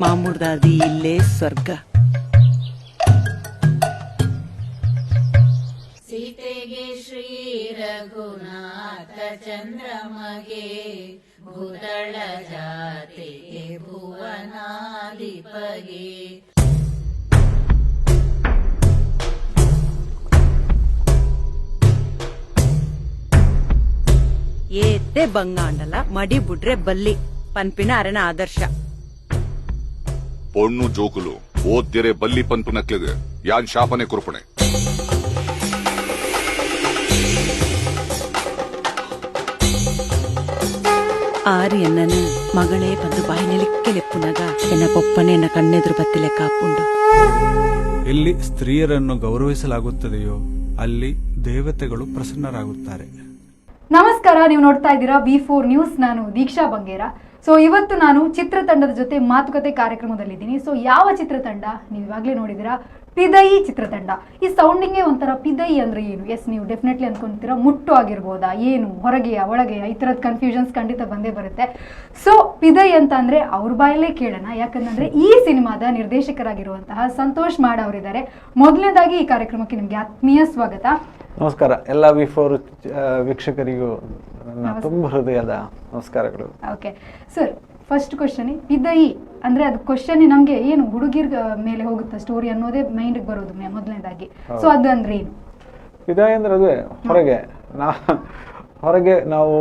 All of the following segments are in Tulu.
ಮಾಮೂಡ್ದಾದಿ ಇಲ್ಲೇ ಸ್ವರ್ಗ. ಸೀತೆಗೆ ಶ್ರೀ ರಘುನಾಥ ಚಂದ್ರಮಗೆ ಭೂತಳ ಜಾತಿಗೆ ಭುವನಾಧಿಪಗೆ. ಏತೆ ಬಂಗಾಂಡಲ ಮಡಿ ಬುಡ್ರೆ ಬಲ್ಲಿ ಪನ್ಪಿನ ಅರಣ ಆದರ್ಶ. ಪೊಣ್ಣು ಜೋಕುಲು ಓದ್ದಿರೆ ಬಲ್ಲಿ ಪನ್ಪು ನಕ್ಲಿಗೆ ಯಾನ್ ಶಾಪನೆ ಕುರುಪಣೆ. ಆರು ಎನ್ನನು ಮಗಳೇ ಬಂದು ಬಾಯಿನೆಲಿಕ್ಕೆ ಲೆಪ್ಪುನಗ ಎನ್ನ ಪೊಪ್ಪನೆ ಎನ್ನ ಕಣ್ಣೆದುರು ಬತ್ತಿಲೆ ಕಾಪುಂಡು. ಎಲ್ಲಿ ಸ್ತ್ರೀಯರನ್ನು ಗೌರವಿಸಲಾಗುತ್ತದೆಯೋ ಅಲ್ಲಿ ದೇವತೆಗಳು ಪ್ರಸನ್ನರಾಗುತ್ತಾರೆ. ನಮಸ್ಕಾರ, ನೀವು ನೋಡ್ತಾ ಇದ್ದೀರಾ ವಿ4 ನ್ಯೂಸ್. ನಾನು ದೀಕ್ಷಾ ಬಂಗೇರ. ಸೊ ಇವತ್ತು ನಾನು ಚಿತ್ರತಂಡದ ಜೊತೆ ಮಾತುಕತೆ ಕಾರ್ಯಕ್ರಮದಲ್ಲಿದ್ದೀನಿ. ಸೊ ಯಾವ ಚಿತ್ರತಂಡ ನೀವು ಇವಾಗಲೇ ನೋಡಿದ್ದೀರಾ, ಪಿದಯಿ ಚಿತ್ರತಂಡ. ಈ ಸೌಂಡಿಂಗೇ ಒಂಥರ ಪಿದಯಿ ಅಂದ್ರೆ ಏನು? ಎಸ್, ನೀವು ಡೆಫಿನೆಟ್ಲಿ ಅನ್ಕೊಂತೀರಾ ಮುಟ್ಟು ಆಗಿರ್ಬೋದಾ, ಏನು ಹೊರಗೆಯಾ ಒಳಗೆಯಾ, ಈ ಥರದ ಕನ್ಫ್ಯೂಷನ್ಸ್ ಖಂಡಿತ ಬಂದೇ ಬರುತ್ತೆ. ಸೊ ಪಿದಯಿ ಅಂತ ಅಂದ್ರೆ ಅವ್ರ ಬಾಯಲ್ಲೇ ಕೇಳೋಣ, ಯಾಕಂದ್ರೆ ಈ ಸಿನಿಮಾದ ನಿರ್ದೇಶಕರಾಗಿರುವಂತಹ ಸಂತೋಷ್ ಮಾಡ ಅವರಿದ್ದಾರೆ. ಮೊದಲನೇದಾಗಿ ಈ ಕಾರ್ಯಕ್ರಮಕ್ಕೆ ನಿಮಗೆ ಆತ್ಮೀಯ ಸ್ವಾಗತ. ನಮಸ್ಕಾರ ಎಲ್ಲ ವಿ4 ವೀಕ್ಷಕರಿಗೂ ನನ್ನ ತುಂಬ ಹೃದಯದ ನಮಸ್ಕಾರಗಳು. Okay sir, first question, Pidayi ಅಂದ್ರೆ ಅದು ಕ್ವಶನ್ ನಮಗೆ ಏನು ಹುಡುಗಿರ್ ಮೇಲೆ ಹೋಗುತ್ತಾ ಸ್ಟೋರಿ ಅನ್ನೋದೇ ಮೈಂಡ್ಗೆ ಬರೋದು ಮೊದಲನೇದಾಗಿ. ಸೊ ಅದು ಅಂದ್ರೆ ಏನು? ಪಿದಾಯಿ ಅಂದ್ರೆ ಅದುವೇ ಹೊರಗೆ. ಹೊರಗೆ ನಾವು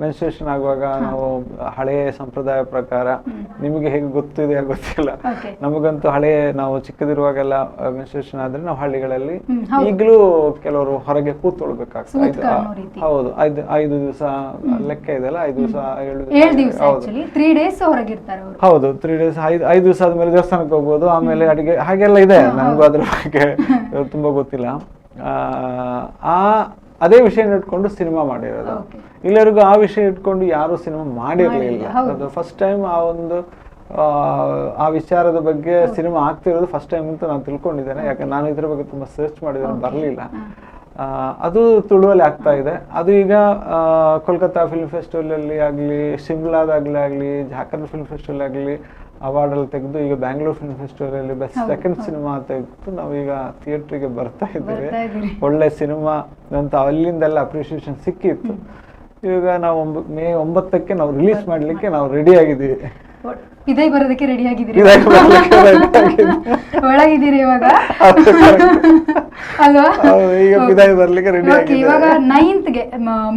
ಮೆನ್ಸ್ಟ್ರೇಷನ್ ಆಗುವಾಗ ನಾವು ಹಳೆಯ ಸಂಪ್ರದಾಯ ಪ್ರಕಾರ, ನಿಮಗೆ ಹೇಗೆ ಗೊತ್ತಿದೆಯಾ ಗೊತ್ತಿಲ್ಲ, ನಮಗಂತೂ ಹಳೆಯ ನಾವು ಚಿಕ್ಕದಿರುವಾಗೆಲ್ಲ ಮೆನ್ಸ್ಟ್ರೇಷನ್ ಆದ್ರೆ ನಾವು ಹಳ್ಳಿಗಳಲ್ಲಿ ಈಗಲೂ ಕೆಲವರು ಹೊರಗೆ ಕೂತ್ಕೊಳ್ಬೇಕಾಗ್ತದೆ. ಸೂತ್ಕ ಅನ್ನೋ ರೀತಿ. ಹೌದು, ಐದು ಐದು ದಿವಸ ಲೆಕ್ಕ ಇದೆಯಲ್ಲ, 5 ದಿವಸ, 7 7 ದಿವಸ. ಹೌದು. ಆಕ್ಚುಲಿ 3 ಡೇಸ್ ಹೊರಗಿರ್ತಾರೆ ಅವರು. ಹೌದು, 3 ಡೇಸ್. ಐದು ಐದು ದಿವಸ ಆದ್ಮೇಲೆ ದೇವಸ್ಥಾನಕ್ಕೆ ಹೋಗ್ಬೋದು, ಆಮೇಲೆ ಅಡಿಗೆ ಹಾಗೆಲ್ಲ ಇದೆ. ನನಗೂ ಅದ್ರ ಬಗ್ಗೆ ತುಂಬಾ ಗೊತ್ತಿಲ್ಲ. ಆ, ಆ ಅದೇ ವಿಷಯ ಇಟ್ಕೊಂಡು ಸಿನಿಮಾ ಮಾಡಿರೋದು. ಇಲ್ಲಿವರೆಗೂ ಆ ವಿಷಯ ಇಟ್ಕೊಂಡು ಯಾರು ಸಿನಿಮಾ ಮಾಡಿರ್ಲಿಲ್ಲ. ಅದು ಫಸ್ಟ್ ಟೈಮ್. ಆ ಒಂದು ಆ, ಆ ವಿಚಾರದ ಬಗ್ಗೆ ಸಿನಿಮಾ ಆಗ್ತಿರೋದು ಫಸ್ಟ್ ಟೈಮ್ ಅಂತ ನಾನು ತಿಳ್ಕೊಂಡಿದ್ದೇನೆ. ಯಾಕಂದ್ರೆ ನಾನು ಇದ್ರ ಬಗ್ಗೆ ತುಂಬಾ ಸರ್ಚ್ ಮಾಡಿದ್ರೆ ಬರಲಿಲ್ಲ. ಅದು ತುಳುವಲ್ಲಿ ಆಗ್ತಾ ಇದೆ. ಅದು ಈಗ ಕೋಲ್ಕತ್ತಾ ಫಿಲ್ಮ್ ಫೆಸ್ಟಿವಲ್ ಅಲ್ಲಿ ಆಗಲಿ, ಶಿಮ್ಲಾದಾಗಲಿ ಆಗಲಿ, ಜಾಖಂಡ್ ಫಿಲ್ಮ್ ಫೆಸ್ಟಿವಲ್ ಆಗಲಿ ಅವಾರ್ಡ್ ಅಲ್ಲಿ ತೆಗೆದು, ಈಗ ಬ್ಯಾಂಗ್ಳೂರ್ ಫಿಲ್ಮ್ ಫೆಸ್ಟಿವಲ್ ಅಲ್ಲಿ best second cinema ತೆಗೆದು ನಾವೀಗ ಥಿಯೇಟ್ರಿಗೆ ಬರ್ತಾ ಇದ್ದೇವೆ. ಬರ್ತಾ ಇದ್ದೀರಿ. ಒಳ್ಳೆ ಸಿನಿಮಾ ಅಂತ ಅಲ್ಲಿಂದೆಲ್ಲ ಅಪ್ರಿಸಿಯೇಷನ್ ಸಿಕ್ಕಿತ್ತು. ಈಗ ನಾವು ಮೇ 9ಕ್ಕೆ ನಾವು ರಿಲೀಸ್ ಮಾಡ್ಲಿಕ್ಕೆ ನಾವು ರೆಡಿ ಆಗಿದ್ದೀವಿ. ಪಿದಯಿ ಬರೋದಕ್ಕೆ ರೆಡಿ ಆಗಿದ್ದೀರಿ? ಪಿದಾಯಿ ಬರ್ಲಿಕ್ಕೆ ready ಆಗಿದ್ದೀವಿ. ಒಳಗಿದ್ದೀರಿ ಇವಾಗ ಹೌದು, correct. ಅಲ್ವಾ? ಹೌದು, ಈಗ ಪಿದಾಯಿ ಬರ್ಲಿಕ್ಕೆ ready ಆಗಿದ್ದೇವೆ. ಇವಾಗ 9ಗೆ,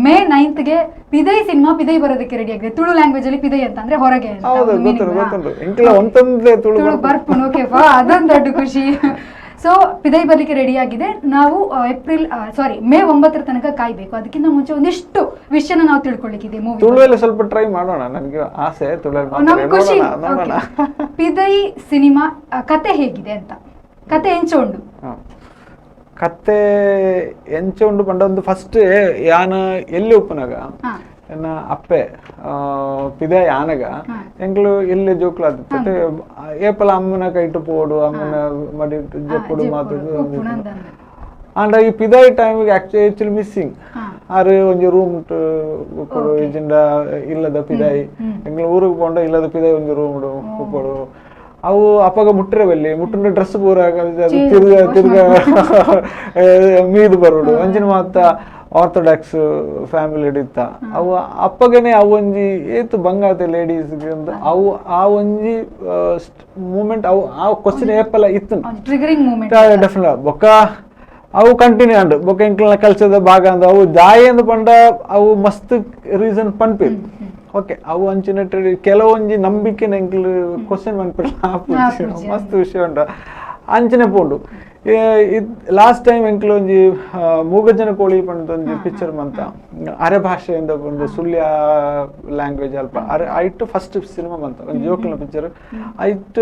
ಮೇ 9ಗೆ ಪಿದಯಿ ಸಿನಿಮಾ ಪಿದಯಿ ಬರೋದಕ್ಕೆ ರೆಡಿ ಆಗಿದೆ. ತುಳು ಲ್ಯಾಂಗ್ವೇಜ್ ಅಲ್ಲಿ ಪಿದಯಿ ಅಂತ ಅಂದ್ರೆ ಹೊರಗೆ ಅಂತ ಹೌದು, ಒಂದು meaning. ಗೊತ್ತುಂಟು, ಗೊತ್ತುಂಟು. ಎಂಕೆಲ್ಲ ಒಂತೊಂದೇ ತುಳು ತುಳು ಬರ್ಪುಂಡು. ಬರ್ಪುಂಡು. ಓಕೆ, ಅದೊಂದು ದೊಡ್ಡ ಖುಷಿ. ಸೊ ಪಿದಯಿ ಬರ್ಲಿಕ್ಕೆ ರೆಡಿ ಆಗಿದೆ. ನಾವು ಏಪ್ರಿಲ್ ಸಾರಿ ಮೇ 9ರ ತನಕ ಕಾಯ್ಬೇಕು. ಅದಕ್ಕಿಂತ ಮುಂಚೆ ಒಂದಿಷ್ಟು ವಿಷಯನ ನಾವು ತಿಳ್ಕೊಳ್ಳಿಕ್ಕಿದೆ ಮೂವಿ. ತುಳುವಲ್ಲಿ ಸ್ವಲ್ಪ ಟ್ರೈ ಮಾಡೋಣ, ನನಗೆ ಆಸೆ ತುಳುವಲ್ಲಿ ನಮ್ ಮಾತಾಡಿ. ಖುಷಿ. ನೋಡೋಣ, ನೋಡೋಣ. Okay. Pidayi cinema ಕತೆ ಹೇಗಿದೆ ಅಂತ, ಕತೆ ಎಂಚ ಉಂಡು? ಕತ್ತೆ ಎಂಚ ಉಂಡು ಪಂಡ ಒಂದು ಫಸ್ಟ್ ಯಾನ ಎಲ್ಲಿ ಉಪ್ಪುನಗ ಎನ್ನ ಅಪ್ಪೆ ಪಿದ ಯಾನಗ ಎಂಕ್ಲು ಎಲ್ಲಿ ಜೋಕ್ಲು ಆದಿತ್ತು ಏಪಲ ಅಮ್ಮನ ಕೈಟು ಪೋಡು, ಅಮ್ಮನ ಮಡಿ ಜೆಪ್ಪುಡು ಮಾತುಡು. ಉಪ್ಪುನ ಅಂದಂದು. ಆಂಡ ಈ ಪಿದಾಯಿ ಟೈಮಿಗೆ ಆಕ್ಚುಲಿ ಮಿಸ್ಸಿಂಗ್. ಆರು ಒಂಜಿ ರೂಮ್ ಉಪ್ಪುಡು ಇಜಿಂಡ ಇಲ್ಲದ ಪಿದಾಯಿ ಎಂಕ್ಲು ಊರಿಗೆ ಪೋಂಡ ಇಲ್ಲದ ಪಿದಾಯಿ ಒಂಜಿ ರೂಮ್ ಉಪ್ಪುಡು. ಅವು ಅಪ್ಪಗ ಮುಟ್ಟರೆ ಬಲ್ಲಿ ಮುಟ್ಟುಂಡ ಡ್ರೆಸ್ ಪೂರ ಅದು ತಿರ್ಗ ತಿರ್ಗ ಮೀದು ಬರುಡು. ಅಂಚಿನ ಮಾತ ಆರ್ಥೋಡಾಕ್ಸ್ ಫ್ಯಾಮಿಲಿ ಇತ್ತ. ಅವು ಅಪ್ಪಗನೆ ಅವು ಒಂಜಿ ಏತು ಬಂಗಾತೆ ಲೇಡೀಸ್ ಅಂತ ಅವು ಆ ಒಂಜಿ ಮೂಮೆಂಟ್ ಅವು ಆ ಕ್ವಶನ್ ಏಪಲ ಇತ್ತು. Triggering moment. Definite. ಬೊಕ್ಕ ಅವು ಕಂಟಿನ್ಯೂ ಅಂಡ್ ಬೊಕ್ಕ ಎಂಕ್ಲನ ಕಲ್ಚರ್ದ ಭಾಗ ಅಂದ ಅವು ದಾಯಿ ಅಂದ್ ಪಂಡ ಅವು ಮಸ್ತ್ ರೀಸನ್ ಪನ್ಪಿ. ಓಕೆ, ಅವು ಅಂಚಿನ ಕೆಲವೊಂಜಿ ನಂಬಿಕೆ ಎಂಕ್ಲು ಕ್ವಶನ್ ಮನ್ಪಿಲ್ಲ. ಆಪುಜಿ. ಮಸ್ತ್ ವಿಷಯ ಉಂಟು ಅಂಚನೆ ಪೋಂಡು. ಲಾಸ್ಟ್ ಟೈಮ್ ಎಂಕ್ಲು ಒಂಜಿ ಮೂಗಜನ ಕೋಳಿ ಪಂಡ ಒಂಜಿ ಪಿಕ್ಚರ್ ಮಂತ ಅರೆ ಭಾಷೆಯಿಂದ ಒಂದು ಸುಳ್ಯ ಲ್ಯಾಂಗ್ವೇಜ್ ಅಲ್ಪ ಅರೆ ಐಟ್ ಫಸ್ಟ್ ಸಿನಿಮಾ ಮಂತ ಒಂಜಿ ಜೋಕ್ಲಿನ ಪಿಕ್ಚರ್ ಐಟ್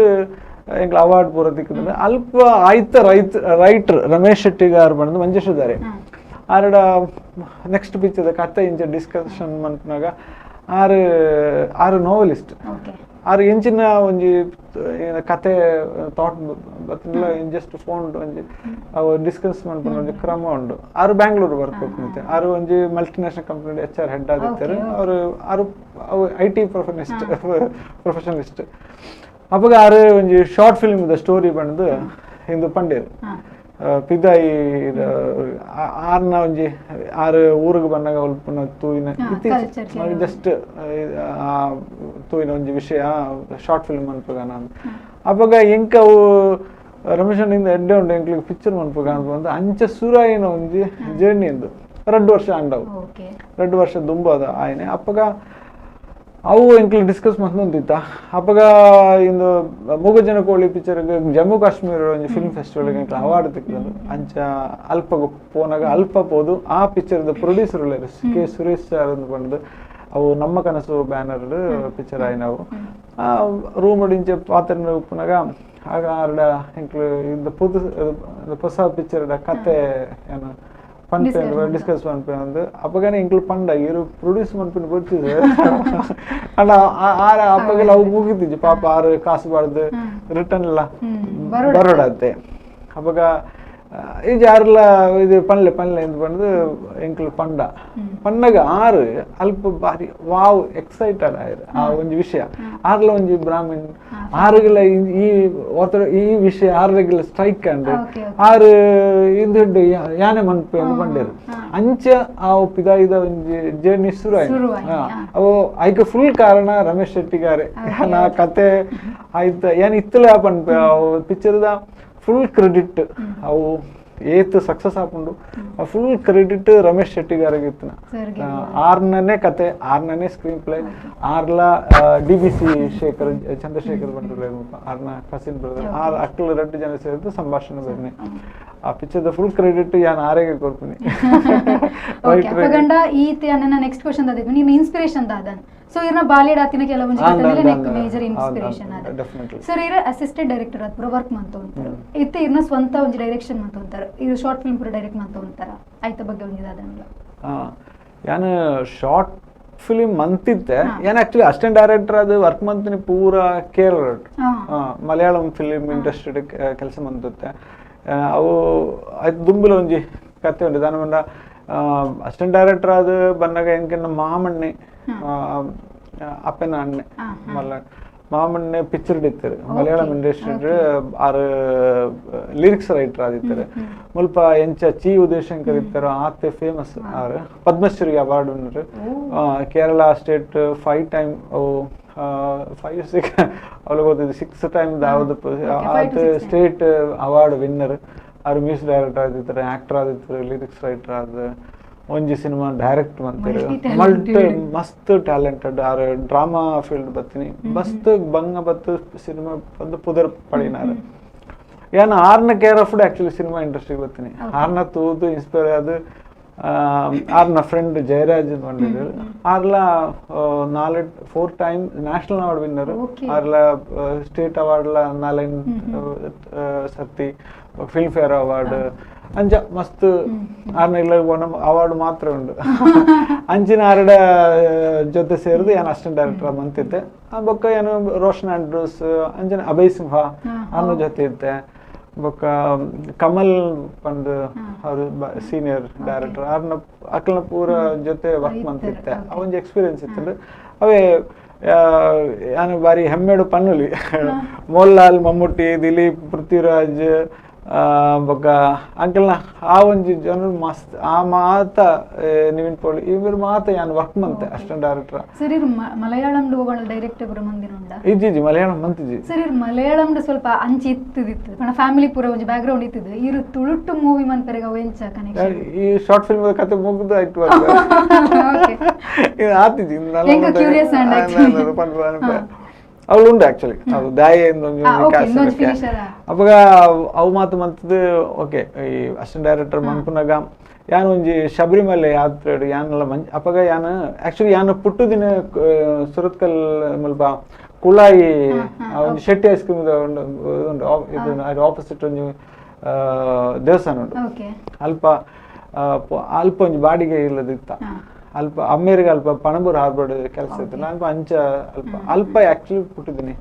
ಎಂಕ್ಲ ಅವಾರ್ಡ್ ಪೂರ ತಿಕ್ಕುದು. ಅಲ್ಪ ಆಯ್ತ ರೈಟರ್ ರಮೇಶ್ ಶೆಟ್ಟಿಗಾರ್ ಬಂದು ಮಂಜೇಶ್ವರದಾರೆ ಆರಡ ನೆಕ್ಸ್ಟ್ ಪಿಕ್ಚರ್ ಕತೆ ಇಂಚ ಡಿಸ್ಕಷನ್ ಮನ್ಪುನಾಗ ಆರು ಆರು ನೋವೆಲಿಸ್ಟ್. ಆರು ಇಂಚಿನ ಒಂಜಿ ಏನ ಕತೆ ಥಾಟ್ ಬತ್ತಿಲ್ಲ, ಜಸ್ಟ್ ಫೋನ್ ಒಂಜಿ ಅವು ಡಿಸ್ಕಸ್ ಮನ್ಪುನ ಒಂಜಿ ಕ್ರಮ ಉಂಡು. ಆರು ಬ್ಯಾಂಗ್ಳೂರು ವರ್ಕ್ ಹೋಗ್ತಿತ್ತೆ. ಆರು ಒಂಜಿ multinational company HR head ಆದಿತ್ತಾರೆ ಅವರು. ಆರು ಅವು IT ಪ್ರೊಫೆಷನಿಸ್ಟ್. ಅಪಗ ಆರು ಒಂಜಿ short film the story ಬಂದು ಇಂದು ಪಂಡೇರು ಪಿದಾಯಿ ಆರ್ನ ಒಂಜಿ ಆರು ಊರಿಗೆ ಬಂದಾಗ ಅಲ್ಪನ ತೂಯಿನ ಜಸ್ಟ್ ತೂಯಿನ ಒಂಜಿ ವಿಷಯ ಶಾರ್ಟ್ ಫಿಲ್ಮ್ ಅನ್ಪುಗಾನ. ಅಪಗ ಎಂಕ ಅವು ರಮೇಶ್ ಅಣ್ಣಿಂದ ಎಡ್ಡೆ ಉಂಡು ಎಂಕ್ಲಿಗೆ ಪಿಕ್ಚರ್ ಮನ್ಪುಗ ಅನ್ಪು ಅಂಚ ಸುರಾಯಿನ ಒಂಜಿ ಜರ್ನಿ ಇಂದು 2 ವರ್ಷ ಅಂಡವು 2 ವರ್ಷ ದುಂಬದ ಆಯ್ನೆ. ಅಪಗ ಅವು ಎಂಕ್ಲು ಡಿಸ್ಕಸ್ ಮಂತೊಂದಿತ್ತ. ಅಪಗ ಇಂದು ಮೂಗಜನ ಕೋಳಿ ಪಿಕ್ಚರ್ ಜಮ್ಮು ಕಾಶ್ಮೀರ ಒಂಜಿ ಫಿಲ್ಮ್ ಫೆಸ್ಟಿವಲ್ ಎಂಕ್ಲು ಅವಾರ್ಡ್ ತಿಕ್ಕಿದ್ರು. ಅಂಚ ಅಲ್ಪ ಪೋನಾಗ ಅಲ್ಪ ಪೋದು ಆ ಪಿಕ್ಚರ್ದ ಪ್ರೊಡ್ಯೂಸರ್ ಉಲ್ಲೆರ್ ಕೆ ಸುರೇಶ್ ಸರ್ ಅಂದ್ ಪಂಡ್ದ್, ಅವು ನಮ್ಮ ಕನಸು ಬ್ಯಾನರ್ ಪಿಕ್ಚರ್ ಆಯ್ನವು. ಆ ರೂಮ್ ಇಂಚೆ ಪಾತ್ರ ಉಪ್ಪುನಾಗ ಆಗ ಆರ್ಡ ಎಂಕ್ಲು ಇಂದ ಪುದು ಹೊಸ ಪಿಕ್ಚರ್ದ ಕತೆ ಏನು ಪನ್ಪೆ ಡಿಸ್ಕಸ್ ಪನ್ಪೆ ಅಂದ್ ಅಪಗನೆ ಎಂಕ್ಲು ಪಂಡ ಇರು ಪ್ರೊಡ್ಯೂಸ್ ಮನ್ಪಿನ ಗೊತ್ತಿದೆ ಅಣ್ಣ. ಆರ ಅಪ್ಪಗೆಲ್ಲ ಅವು ಮುಗಿತಿದ್ವಿ ಪಾಪ ಆರು ಕಾಸು ಬಾರ್ದು ರಿಟರ್ನ್ ಎಲ್ಲ ಬರೋಡತ್ತೆ. ಅಪಗ ಈ ಯಾರೆಲ್ಲ ಇದು ಪನ್ಲೆ ಪನ್ಲೆ ಎಂದು ಪಂಡ್ದು ಎಂಕ್ಲು ಪಂಡ ಪನ್ನಗ ಆರು ಅಲ್ಪ ಬಾರಿ ವಾವ್ ಎಕ್ಸೈಟೆಡ್ ಆಯ್ರು ಆ ಒಂಜಿ ವಿಷಯ. ಆರ್ಲ ಒಂಜಿ ಬ್ರಾಹ್ಮಣ್ ಆರುಗಳ ಈ ಈ ವಿಷಯ ಆರುಗಳ ಸ್ಟ್ರೈಕ್ ಅಂಡ್ ಆರು ಇಂದು ಯಾನೆ ಮನ್ಪೆ ಎಂದು ಪಂಡೇರು. ಅಂಚ ಆ ಪಿದಾಯಿದ ಒಂಜಿ ಜರ್ನಿ ಶುರು ಆಯ್ತು. ಅವು ಐಕ ಫುಲ್ ಕಾರಣ ರಮೇಶ್ ಶೆಟ್ಟಿಗಾರೆ. ನಾ ಕತೆ ಆಯ್ತು ಏನ್ ಇತ್ತಲ ಪನ್ಪೆ ಅವು ಪಿಕ್ಚರ್ದ ಫುಲ್ ಕ್ರೆಡಿಟ್ ಅವು ಏತ್ ಸಕ್ಸಸ್ ಆಪುಂಡು ಆ ಫುಲ್ ಕ್ರೆಡಿಟ್ ರಮೇಶ್ ಶೆಟ್ಟಿಗಾರಿಗೆ ಇತ್ತಿನ. 6ನೇ ಕತೆ 6ನೇ ಸ್ಕ್ರೀನ್ ಪ್ಲೇ ಆರ್ಲ DBC Shekhar Chandrashekhar ಬಂದ್ರು ಆರ್ನ cousin brother R ಅಕ್ಲು 2 ಜನ ಸೇರಿದ್ದು ಸಂಭಾಷಣೆ ಬರ್ನಿ. ಆ ಪಿಕ್ಚರ್ದ ಫುಲ್ ಕ್ರೆಡಿಟ್ ಯಾನ್ ಆರೆಗೆ ಕೊರ್ಪಿನಿ. ಅಪಗಂಡ ಈತೆ ನನ್ನ ನೆಕ್ಸ್ಟ್ ಕ್ವಶನ್ ದಾದಿತ್ತು ನೀನು ಇನ್ಸ್ಪಿರೇಷನ್ ದಾದನ್. ಸೊ ಇರ್ನ ಬಾಲ್ಯಡ್ ಆತಿನ ಕೆಲವೊಂಜಿ ಕಥೆಲೆ neck major inspiration ಆದ. ಸರ್ ಇರ ಅಸಿಸ್ಟೆಂಟ್ ಡೈರೆಕ್ಟರ್ ಆದ್ ಪೂರ ವರ್ಕ್ ಮಂತೊಂತಾರೆ, ಇತ್ತೆ ಇರ್ನ ಸ್ವಂತ ಒಂಜಿ ಡೈರೆಕ್ಷನ್ ಮಂತೊಂತಾರೆ, ಇರು ಶಾರ್ಟ್ ಫಿಲ್ಮ್ ಪೂರ ಡೈರೆಕ್ಟ್ ಮಂತೊಂತಾರ, ಆಯ್ತ ಬಗ್ಗೆ ಒಂಜಿ ದಾದನ್ಲ. ಯಾನ್ ಶಾರ್ಟ್ ಫಿಲ್ಮ್ ಮಂತಿತ್ತೆ. ಯಾನ್ actually assistant director ಅದು ವರ್ಕ್ ಮಂತಿನಿ ಪೂರ ಕೇರಳ ಮಲಯಾಳಂ ಫಿಲ್ಮ್ ಇಂಡಸ್ಟ್ರಿ ಕೆಲಸ ಮಂತುತ್ತೆ. ಅವು ಆಯ್ತು ದುಂಬಿಲ ಒಂಜಿ ಕತೆ ಉಂಟು ದಾನ ಪಂಡ ಅಸಿಸ್ಟೆಂಟ್ ಡೈರೆಕ್ಟರ್ ಅದು ಬಂದಾಗ ಎಂಕೆನ್ನ ಮಾಮಣ್ಣೆ ಅಪ್ಪನ ಅಣ್ಣೆ ಮಲ್ಲ ಮಾಮಣ್ಣೆ ಪಿಕ್ಚರ್ ಇಡ್ತಾರೆ ಮಲಯಾಳಂ ಇಂಡಸ್ಟ್ರಿ ಆರು ಲಿರಿಕ್ಸ್ ರೈಟರ್ ಆದಿತ್ತಾರೆ. ಮುಲ್ಪ ಎಂಚ ಚಿ ಉದಯಶಂಕರ್ ಇರ್ತಾರೋ ಆತೆ ಫೇಮಸ್ ಆರು Padmashri award winner, Kerala state 5 time 5 6 ಅವಳು ಗೊತ್ತಿದೆ 6 ಟೈಮ್ ಯಾವುದು ಆತ state award winner. ಆರು ಮ್ಯೂಸಿಕ್ ಡೈರೆಕ್ಟರ್ ಆದಿತ್ತಾರೆ, ಆಕ್ಟರ್ ಆದಿತ್ತಾರೆ, ಲಿರಿಕ್ಸ್ ರೈಟರ್ ಆದ ಒಂಜಿ ಸಿನಿಮಾ ಡೈರೆಕ್ಟ್ ಮಂತಿರು, ಮಲ್ಟ್ ಮಸ್ತ್ talented. R drama field ಬತ್ತೀನಿ ಮಸ್ತ್ ಬಂಗ ಬತ್ತು ಸಿನಿಮಾ ಬಂದು ಪುದರ್ ಪಡಿನಾರು. ಯಾನ್ ಆರ್ನ care of actually cinema ಇಂಡಸ್ಟ್ರಿಗೆ ಬರ್ತೀನಿ. ಆರ್ನ ತೂದು ಇನ್ಸ್ಪೈರ್ ಆದ ಆರ್ನ ಫ್ರೆಂಡ್ ಜಯರಾಜ್ ಬಂದಿದ್ರು. ಆರ್ಲ 4 time national award winner, ಆರ್ಲ state ಅವಾರ್ಡ್ಲ 4 ಸರ್ತಿ film fair award ಅಂಚ ಮಸ್ತ್ ಆರ್ನ ಇಲ್ಲ ಅವಾರ್ಡ್ ಮಾತ್ರ ಉಂಡು. ಅಂಚಿನ ಆರಡ ಜೊತೆ ಸೇರಿದು ಏನು ಅಸಿಸ್ಟೆಂಟ್ ಡೈರೆಕ್ಟರ್ ಮಂತಿದ್ದೆ. ಆ ಬೊಕ್ಕ ಏನು ರೋಷನ್ ಆಂಡ್ರೂಸ್ ಅಂಚಿನ ಅಭಯ್ ಸಿಂಹ ಆರ್ನ ಜೊತೆ ಇದ್ದೆ. ಬೊಕ್ಕ ಕಮಲ್ ಪಂದ್ ಅವರು ಸೀನಿಯರ್ ಡೈರೆಕ್ಟರ್ ಆರ್ನ ಅಕ್ಲನ ಪೂರ ಜೊತೆ ವರ್ಕ್ ಮಂತಿತ್ತೆ. ಆ ಒಂಜಿ ಎಕ್ಸ್ಪೀರಿಯನ್ಸ್ ಇತ್ತು. ಅವೇ ಯಾನು ಬಾರಿ ಹೆಮ್ಮೆಡು ಪನ್ನುಲಿ ಮೋಹನ್ಲಾಲ್, ಮಮ್ಮೂಟಿ, ದಿಲೀಪ್, ಪೃಥ್ವಿರಾಜ್ ಬೊಕ್ಕ ಅಂಕಲ್ನ ಆ ಒಂಜಿ ಜನರು ಮಸ್ತ್ ಆ ಮಾತ ನಿವಿನ್ ಪೋಳಿ ಇವರು ಮಾತ ಯಾನ್ ವರ್ಕ್ ಮಂತೆ assistant director. Sir ಇರು ಮಲಯಾಳಂ ಡೈರೆಕ್ಟರ್ ಪೂರ ಮಂದಿನ ಉಂಡ ಇಜ್ಜಿ ಮಲಯಾಳಂ ಮಂತಿಜಿ ಸರ್. ಇರು ಮಲಯಾಳಂ ಸ್ವಲ್ಪ ಅಂಚಿ ಇತ್ತಿತ್ತು ಪಂಡ ಫ್ಯಾಮಿಲಿ ಪೂರ ಒಂಜಿ ಬ್ಯಾಕ್ ಗ್ರೌಂಡ್ ಇತ್ತಿದ್ದು. ಇರು ತುಳುಟ್ಟು ಮೂವಿ ಮನ್ಪೆರೆಗ ಅವು ಎಂಚ ಕನೆಕ್ಷನ್? ಈ ಶಾರ್ಟ್ ಫಿಲ್ಮ್ ಕತೆ ಮುಗ್ದು ಆಯ್ತು ಇದು ಆತಿಜಿ. ಎಂಕ curious and actually. ಅವಳು ಉಂಟು ಆಕ್ಚುಲಿ ಅದು ದಾಯ ಅವಾಗ ಅವು ಮಾತು ಮಂತದ್ದು. ಓಕೆ ಈ ಅಸಿಸ್ಟೆಂಟ್ ಡೈರೆಕ್ಟರ್ ಮನ್ಪುನಗ ಯಾನ್ ಒಂಜಿ ಶಬರಿಮಲೆ ಯಾತ್ರೆ ಯಾನೆಲ್ಲ ಮಂಜ್ ಅಪಗ ಯಾನ್ ಆಕ್ಚುಲಿ ಯಾನ್ ಪುಟ್ಟು ದಿನ ಸುರತ್ಕಲ್ ಮುಲ್ಪ ಕುಳಾಯಿ ಒಂಜಿ ಶೆಟ್ಟಿ ಐಸ್ ಕ್ರೀಮ್ ಉಂಡು, ಇದು ಆಪೋಸಿಟ್ ಒಂಜಿ ದೇವಸ್ಥಾನ ಉಂಟು. ಅಲ್ಪ ಅಲ್ಪ ಒಂಜಿ ಬಾಡಿಗೆ ಇಲ್ಲದಿತ್ತ ಅಲ್ಪ ಅಮ್ಮೇರಿಗೆ ಅಲ್ಪ ಪಣಬೂರು ಹಾರ್ಬರ್ಡ್ ಕೆಲಸ ಇತ್ತು. ನಾನು ಅಂಚ ಅಲ್ಪ ಅಲ್ಪ ಆಕ್ಚುಲಿ ಪುಟ್ಟಿದ್ದೀನಿ.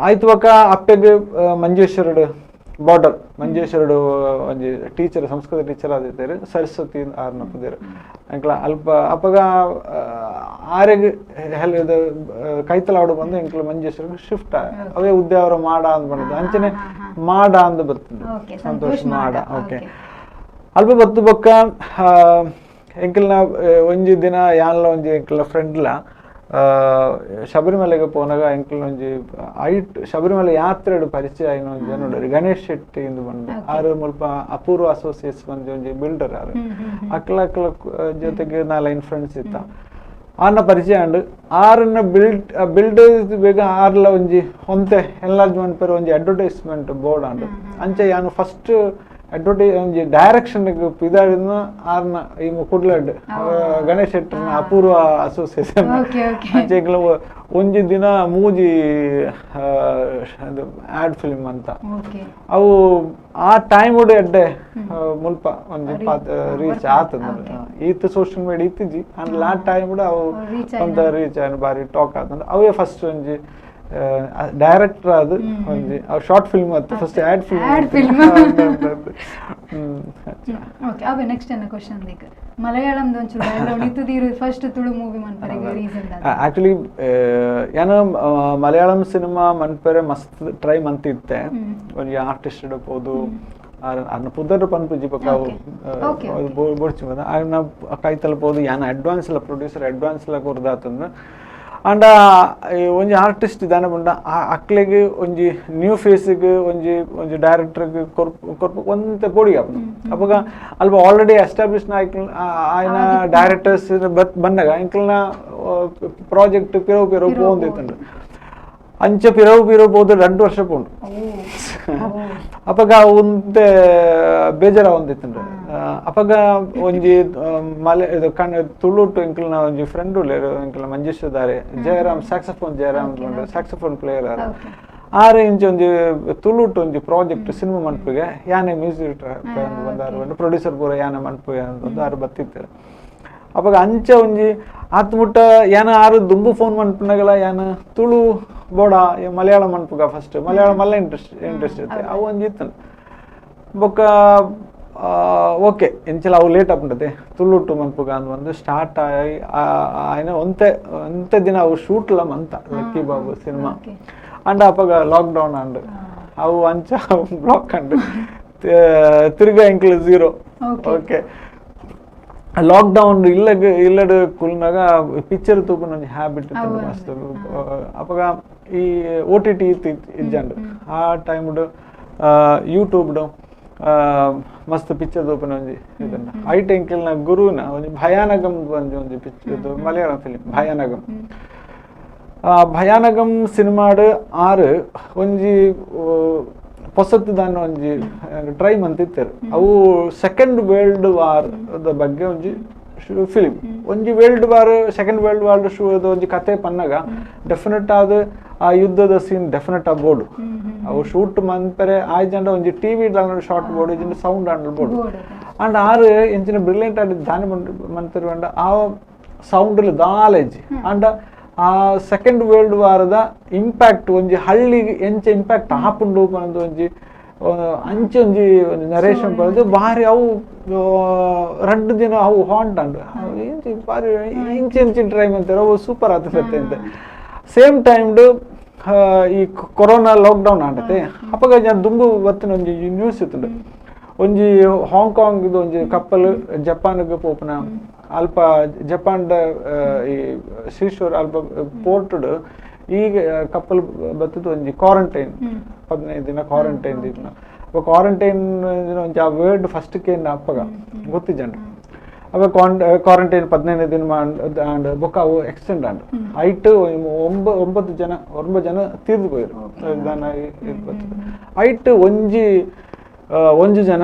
ಆಯ್ತು ಬೊಕ್ಕ ಅಪ್ಪೆಗ್ ಮಂಜೇಶ್ವರಡು ಬಾರ್ಡರ್ ಮಂಜೇಶ್ವರಡು ಒಂಜಿ ಟೀಚರ್ ಸಂಸ್ಕೃತ ಟೀಚರ್ ಆದಿತ್ತೇರು ಸರಸ್ವತಿ ಆರ್ನ ಪುದೇರು ಅಂಕ್ಲ ಅಲ್ಪ ಅಪಗ ಆರೆಗ್ ಹೆಲ್ ಕೈತಲಾವಡು ಬಂದು ಎಂಕ್ಲು ಮಂಜೇಶ್ವರ ಶಿಫ್ಟ್ ಅವೇ ಉದ್ಯಾವರ ಮಾಡ ಅಂದ್ ಬಂದದ್ದು ಅಂಚನೆ ಮಾಡ ಅಂದ್ ಬರ್ತದೆ ಸಂತೋಷ್ ಮಾಡ. ಓಕೆ, ಅಲ್ಪ ಬತ್ತು ಬೊಕ್ಕ ಎಂಕಲ್ನ ಒಂಜಿ ದಿನ ಯಾನ್ಲ ಒಂಜಿ ಎಂಕಲ್ನ ಫ್ರೆಂಡ್ಲ ಶಬರಿಮಲೆಗೆ ಪೋನಾಗ ಎಂಕಲ್ನ ಒಂಜಿ ಐಟ್ ಶಬರಿಮಲೆ ಯಾತ್ರೆಡ್ ಪರಿಚಯ ಆಯಿನ ಒಂಜಿ ಜನೋಡರು ಗಣೇಶ್ ಶೆಟ್ಟಿ ಇಂದು ಬಂದು ಆರು ಮುಲ್ಪ ಅಪೂರ್ವ ಅಸೋಸಿಯೇಟ್ಸ್ ಒಂಜಿ ಒಂಜಿ ಬಿಲ್ಡರ್ ಆರು ಅಕ್ಲ ಅಕ್ಲ ಜೊತೆಗೆ ನಾಲ್ ಐನ್ ಫ್ರೆಂಡ್ಸ್ ಇತ್ತ ಆರ್ನ ಪರಿಚಯ ಅಂಡ್ ಆರನ್ನ ಬಿಲ್ಡ್ ಬೇಗ ಆರ್ಲ ಒಂಜಿ ಒಂತೆ ಎನ್ಲಾರ್ಜ್ಮೆಂಟ್ ಪೇರ್ ಒಂಜಿ advertisement board and ಅಂಚೆ ಯಾನು ಫಸ್ಟ್ ಅಡ್ವರ್ಟೈಸ್ ಒಂಜಿ ಡೈರೆಕ್ಷನ್ ಪಿದಾಡಿನ ಆರ್ನ ಈ ಕುಡ್ಲಡ್ ಗಣೇಶ್ ಶೆಟ್ಟರ್ನ ಅಪೂರ್ವ ಅಸೋಸಿಯೇಷನ್ ಅಂಚೆ ಒಂಜಿ ದಿನ ಮೂಜಿ ಆಡ್ ಫಿಲ್ಮ್ ಅಂತ ಅವು ಆ ಟೈಮ್ ಎಡ್ಡೆ ಮುಲ್ಪ ಒಂಜಿ ರೀಚ್ ಆತದ ಈತ ಸೋಷಿಯಲ್ ಮೀಡಿಯಾ ಇತ್ತಿಜಿ ಅಂಡ್ ಆ ಟೈಮ್ ಅವು ಒಂತ ರೀಚ್ ಆಯ್ನ ಬಾರಿ ಟಾಕ್ ಆತಂದ್ರೆ ಅವೇ ಫಸ್ಟ್ ಒಂಜಿ ಡೈರೆಕ್ಟರ್ ಅದು ಒಂಜಿ ಶಾರ್ಟ್ ಫಿಲ್ಮ್ ಅತ್ತು first ad film. Okay, ಅವೇ ನೆಕ್ಸ್ಟ್ ಎನ್ನ ಕ್ವಶನ್ ದಿಕ್ ಮಲಯಾಳಂ ಒಂಚೂರು ಬ್ಯಾಕ್ಗ್ರೌಂಡ್ ಇತ್ತು ಫಸ್ಟ್ ತುಳು ಮೂವಿ ಮನ್ಪರೆಗೆ ರೀಸನ್? ಆಕ್ಚುಲಿ ಯಾನು ಮಲಯಾಳಂ ಸಿನಿಮಾ ಮನ್ಪರೆ ಮಸ್ತ್ ಟ್ರೈ ಮಂತಿತ್ತೆ. ಒಂಜಿ ಆರ್ಟಿಸ್ಟ್ ಪೋದು ಅರ್ನ ಪುದರ್ ಪನ್ಪುಜಿ ಬೊಕ್ಕ ಬೊಡ್ಚಿ ಆರ್ನ ಕೈತಲ್ ಪೋದು ಯಾನ ಅಡ್ವಾನ್ಸ್ ಎಲ್ಲ ಪ್ರೊಡ್ಯೂಸರ್ ಅಡ್ವಾನ್ಸ್ ಎಲ್ಲ ಕೊರ್ದಾತಂದ್ರೆ ಅಂಡ ಒಂಜಿ ಆರ್ಟಿಸ್ಟ್ ದಾನೆ ಪಂಡ ಅಕ್ಲೆಗ್ ಒಂಜಿ ನ್ಯೂ ಫೇಸಿಗೆ ಒಂಜಿ ಒಂಜಿ ಡೈರೆಕ್ಟರ್ಗೆ ಕೊರ್ಪು ಒಂತೆ ಪೋಡಿಗೆ ಆಪುಂಡು. ಅಪಗ ಅಲ್ಪ ಆಲ್ರೆಡಿ ಎಸ್ಟಾಬ್ಲಿಷ್ ಆಯ್ನ ಡೈರೆಕ್ಟರ್ಸ್ ಬನ್ನಗ ಎಂಕಲ್ನ ಪ್ರಾಜೆಕ್ಟ್ ಪಿರವು ಪಿರವು ಪೋವೊಂದಿತ್ತುಂಡು. ಅಂಚೆ ಪಿರವು ಪಿರವು ಪೋದು 2 ವರ್ಷ ಪೋಂಡು. ಅಪಗ ಒಂತೆ ಬೇಜಾರ ಒಂದಿತ್ತುಂಡು. ಅಪಗ ಒಂಜಿ ಮಲೆ ಇದು ಕಣ್ಣ ತುಳುಟು ಎಂಕಲ್ನ ಒಂಜಿ ಫ್ರೆಂಡ್ ಉಲ್ಲೆರ್ ಎಂಕಲ್ನ ಮಂಜೇಶ್ವರದಾರೆ Jayaram saxophone Jayaram saxophone player ಆರ್ ಆರ್ ಇಂಚ ಒಂಜಿ ತುಳುಟು ಒಂಜಿ ಪ್ರಾಜೆಕ್ಟ್ ಸಿನಿಮಾ ಮನ್ಪುಗೆ ಯಾನೆ ಮ್ಯೂಸಿಕ್ ಬಂದಾರು ಪ್ರೊಡ್ಯೂಸರ್ ಪೂರ ಯಾನೆ ಮನ್ಪುಗೆ ಅಂತ ಆರು ಬತ್ತಿತ್ತಾರೆ. ಅಪಗ ಅಂಚ ಒಂಜಿ ಆತ್ ಮುಟ್ಟ ಯಾನ ಆರು ದುಂಬು ಫೋನ್ ಮನ್ಪುನಗಲ ಯಾನ ತುಳು ಬೋಡ ಮಲಯಾಳಂ ಮನ್ಪುಗ ಫಸ್ಟ್ ಮಲಯಾಳಂ ಮಲ್ಲ ಇಂಟ್ರೆಸ್ಟ್ ಇಂಟ್ರೆಸ್ಟ್ ಇರುತ್ತೆ ಅವು ಒಂಜಿ ಇತ್ತು. ಬೊಕ್ಕ ಓಕೆ ಎಂಚಲ ಅವು ಲೇಟ್ ಆಪುಂಡತೆ ತುಳುಟು ಮನ್ಪುಗ ಅಂದ್ ಬಂದು ಸ್ಟಾರ್ಟ್ ಆಯಿ ಆಯ್ನ ಒಂತೆ ಒಂತೆ ದಿನ ಅವು ಶೂಟ್ಲ ಮಂತ lucky Babu cinema and ಅಪಗ ಲಾಕ್ಡೌನ್ ಅಂಡ್ ಅವು ಅಂಚ ಬ್ಲಾಕ್ ಅಂಡ್ ತಿರ್ಗ ಎಂಕ್ಲು zero. Okay, lockdown ಇಲ್ಲಗ್ ಇಲ್ಲಡ್ ಕುಲ್ನಾಗ ಪಿಕ್ಚರ್ ತೂಪುನ ಒಂಜಿ ಹ್ಯಾಬಿಟ್ ಇತ್ತು ಮಸ್ತ್. ಅಪಗ ಈ OTT ಇತ್ತು ಇಜ್ಜಂಡ್ ಆ ಟೈಮ್ಡ್ ಯೂಟ್ಯೂಬ್ಡ್ ಮಸ್ತ್ ಪಿಕ್ಚರ್ ತೂಪುನ ಒಂಜಿ ಇದನ್ನ ಐಟ್ ಎಂಕಲ್ನ ಗುರುನ ಒಂಜಿ ಭಯಾನಗಂ ಒಂಜಿ ಒಂಜಿ ಪಿಕ್ಚರ್ ಇದು ಮಲಯಾಳಂ ಫಿಲಿಂ ಭಯಾನಗಂ. ಭಯಾನಗಂ ಸಿನಿಮಾಡ್ ಆರು ಒಂಜಿ ಪೊಸತ್ತು ದಾನ ಒಂಜಿ ಟ್ರೈ ಮಂತಿತ್ತರು. ಅವು second world war the ಬಗ್ಗೆ ಒಂಜಿ ಫಿಲಿಂ. ಒಂಜಿ world war second world war shoe ಒಂಜಿ ಕತೆ ಪನ್ನಗ ಡೆಫಿನೆಟ್ ಆದ ಆ ಯುದ್ಧದ ಸೀನ್ ಡೆಫಿನೆಟ್ ಆಗಿ ಬೋರ್ಡು ಅವು ಶೂಟ್ ಮನ್ಪರೆ ಆಯ್ಜಂಡ ಒಂಜಿ TV short board ಇಜ್ಜಂಡ sound and board and ಆರು ಎಂಚಿನ ಬ್ರಿಲಿಯಂಟ್ ಆಗಿ ದಾನಿ ಮಂತಿರು ಅಂಡ ಆ ಸೌಂಡ್ ದಾಲೇಜ್ ಅಂಡ್ ಆ ಸೆಕೆಂಡ್ ವರ್ಲ್ಡ್ ವಾರದ ಇಂಪ್ಯಾಕ್ಟ್ ಒಂಜಿ ಹಳ್ಳಿಗೆ ಎಂಚ ಇಂಪ್ಯಾಕ್ಟ್ ಆಪುಂಡು ಪನೊಂದು ಒಂಜಿ ಅಂಚೆ ಒಂಜಿ ಒಂಜಿ ನರೇಶನ್ ಪಡೆದು ಬಾರಿ ಅವು 2 ದಿನ ಅವು ಹಾಂಟ್ ಅಂಡ್ ಇಂಚಿ ಬಾರಿ ಇಂಚೆ ಇಂಚಿ ಟ್ರೈ ಮಂತಾರೆ ಅವು ಸೂಪರ್ ಆತದೆ ಅಂತ. ಸೇಮ್ ಟೈಮ್ಡ್ ಈ ಕೊರೋನಾ ಲಾಕ್ಡೌನ್ ಆಂಡತೆ ಅಪಗ ಜನ ದುಂಬು ಬತ್ತಿನ ಒಂಜಿ ನ್ಯೂಸ್ ಇತ್ತುಂಡು. ಒಂಜಿ ಹಾಂಗ್ಕಾಂಗ್ ಒಂಜಿ ಕಪ್ಪಲ್ ಜಪಾನ್ಗೆ ಪೋಪುನ ಅಲ್ಪ ಜಪಾನ್ ಈ ಸೀಶೋರ್ ಅಲ್ಪ ಪೋರ್ಟ್ಡ್ ಈಗ ಕಪ್ಪಲ್ ಬತ್ತದ ಒಂಜಿ ಕ್ವಾರಂಟೈನ್ 15 ದಿನ ಕ್ವಾರಂಟೈನ್ ದಿನ ಕ್ವಾರಂಟೈನ್ ಒಂಜಿ ಆ ವರ್ಡ್ ಫಸ್ಟ್ ಕೇಂದ್ರ ಅಪ್ಪಗ ಗೊತ್ತಿಜಂಡು. ಅವ ಕ್ವಾರಂಟೈನ್ 15 ದಿನ ಅಂಡ್ ಬೊಕ್ಕ ಅವು ಎಕ್ಸ್ಟೆಂಡ್ ಅಂಡ್ ಐಟ್ 9 ಜನ 9 ಜನ ತೀರ್ದು ಪೋಯಿರು ಐಟ್ ಒಂಜಿ ಒಂಜಿ ಜನ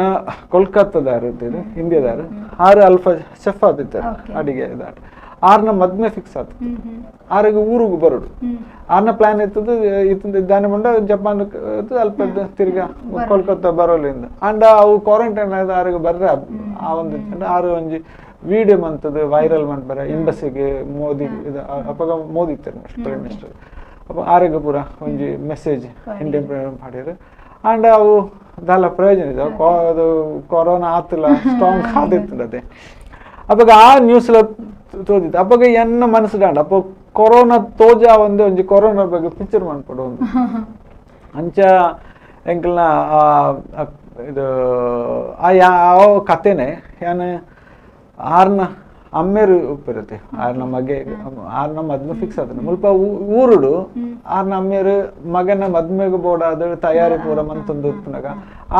ಕೊಲ್ಕತ್ತಾದಾರು ಇದ್ದೀರು ಇಂಡಿಯಾದಾರು ಆರು ಅಲ್ಪ ಚೆಫ್ ಆದಿತ್ತಾರೆ ಅಡಿಗೆ ಇದಾಟ ಆರ್ನ ಮದ್ಮೆ ಫಿಕ್ಸ್ ಆತು ಆರಿಗೆ ಊರಿಗೆ ಬರೋಡು ಆರ್ನ ಪ್ಲಾನ್ ಇತ್ತದು ಇತ್ತಂದ ದಾನೆ ಬಂಡ ಜಪಾನ್ ಅಲ್ಪ ತಿರ್ಗಾ ಕೋಲ್ಕತ್ತಾ ಬರೋಲಿಂದ ಅಂಡ್ ಅವು ಕ್ವಾರಂಟೈನ್ ಆದ ಆರಿಗೆ ಬರ್ರೆ ಆ ಒಂದು ಆರು ಒಂಜಿ ವಿಡಿಯೋ ಮಂತದ್ದು ವೈರಲ್ ಮಾಡ್ಬಾರ ಎಂಬಸಿಗೆ ಮೋದಿ ಇದು ಅಪಗ ಮೋದಿ ಇತ್ತಾರೆ ಪ್ರೈಮ್ ಮಿನಿಸ್ಟರ್ ಅಪ್ಪ ಆರಿಗೆ ಪೂರ ಒಂಜಿ ಮೆಸೇಜ್ ಇಂಡಿಯನ್ ಮಾಡಿರು ಅಂಡ್ ಅವು ದಾಲ ಪ್ರಯೋಜನ ಇದೆ ಅದು ಕೊರೋನಾ ಆತಿಲ್ಲ ಸ್ಟ್ರಾಂಗ್ ಆದಿತ್ತು ಅದೇ. ಅಪಗ ಆ ನ್ಯೂಸ್ ಲ ತೋದಿತ್ತು ಅಪಗ ಎನ್ನ ಮನಸ್ಸು ಅಪ್ಪ ಕೊರೋನಾ ತೋಜಾ ಒಂದೇ ಒಂಜಿ ಕೊರೋನಾ ಬಗ್ಗೆ ಪಿಕ್ಚರ್ ಮನ್ಪೊಡು ಒಂದು ಅಂಚ ಎಂಕಲ್ನ ಇದು ಆ ಯಾವ ಕತೆನೆ ಯಾನ್ ಆರ್ನ ಅಮ್ಮೇರು ಉಪ್ಪಿರುತ್ತೆ ಆರ್ನ ಮಗೆ ಆರ್ನ ಮದ್ಮೆ ಫಿಕ್ಸ್ ಆತನ ಮುಲ್ಪ ಊರುಡು ಆರ್ನ ಅಮ್ಮೇರು ಮಗನ ಮದ್ಮೆಗೆ ಬೋಡಾದ ತಯಾರಿ ಪೂರ ಮಂತೊಂದು ಉಪ್ಪುನಗ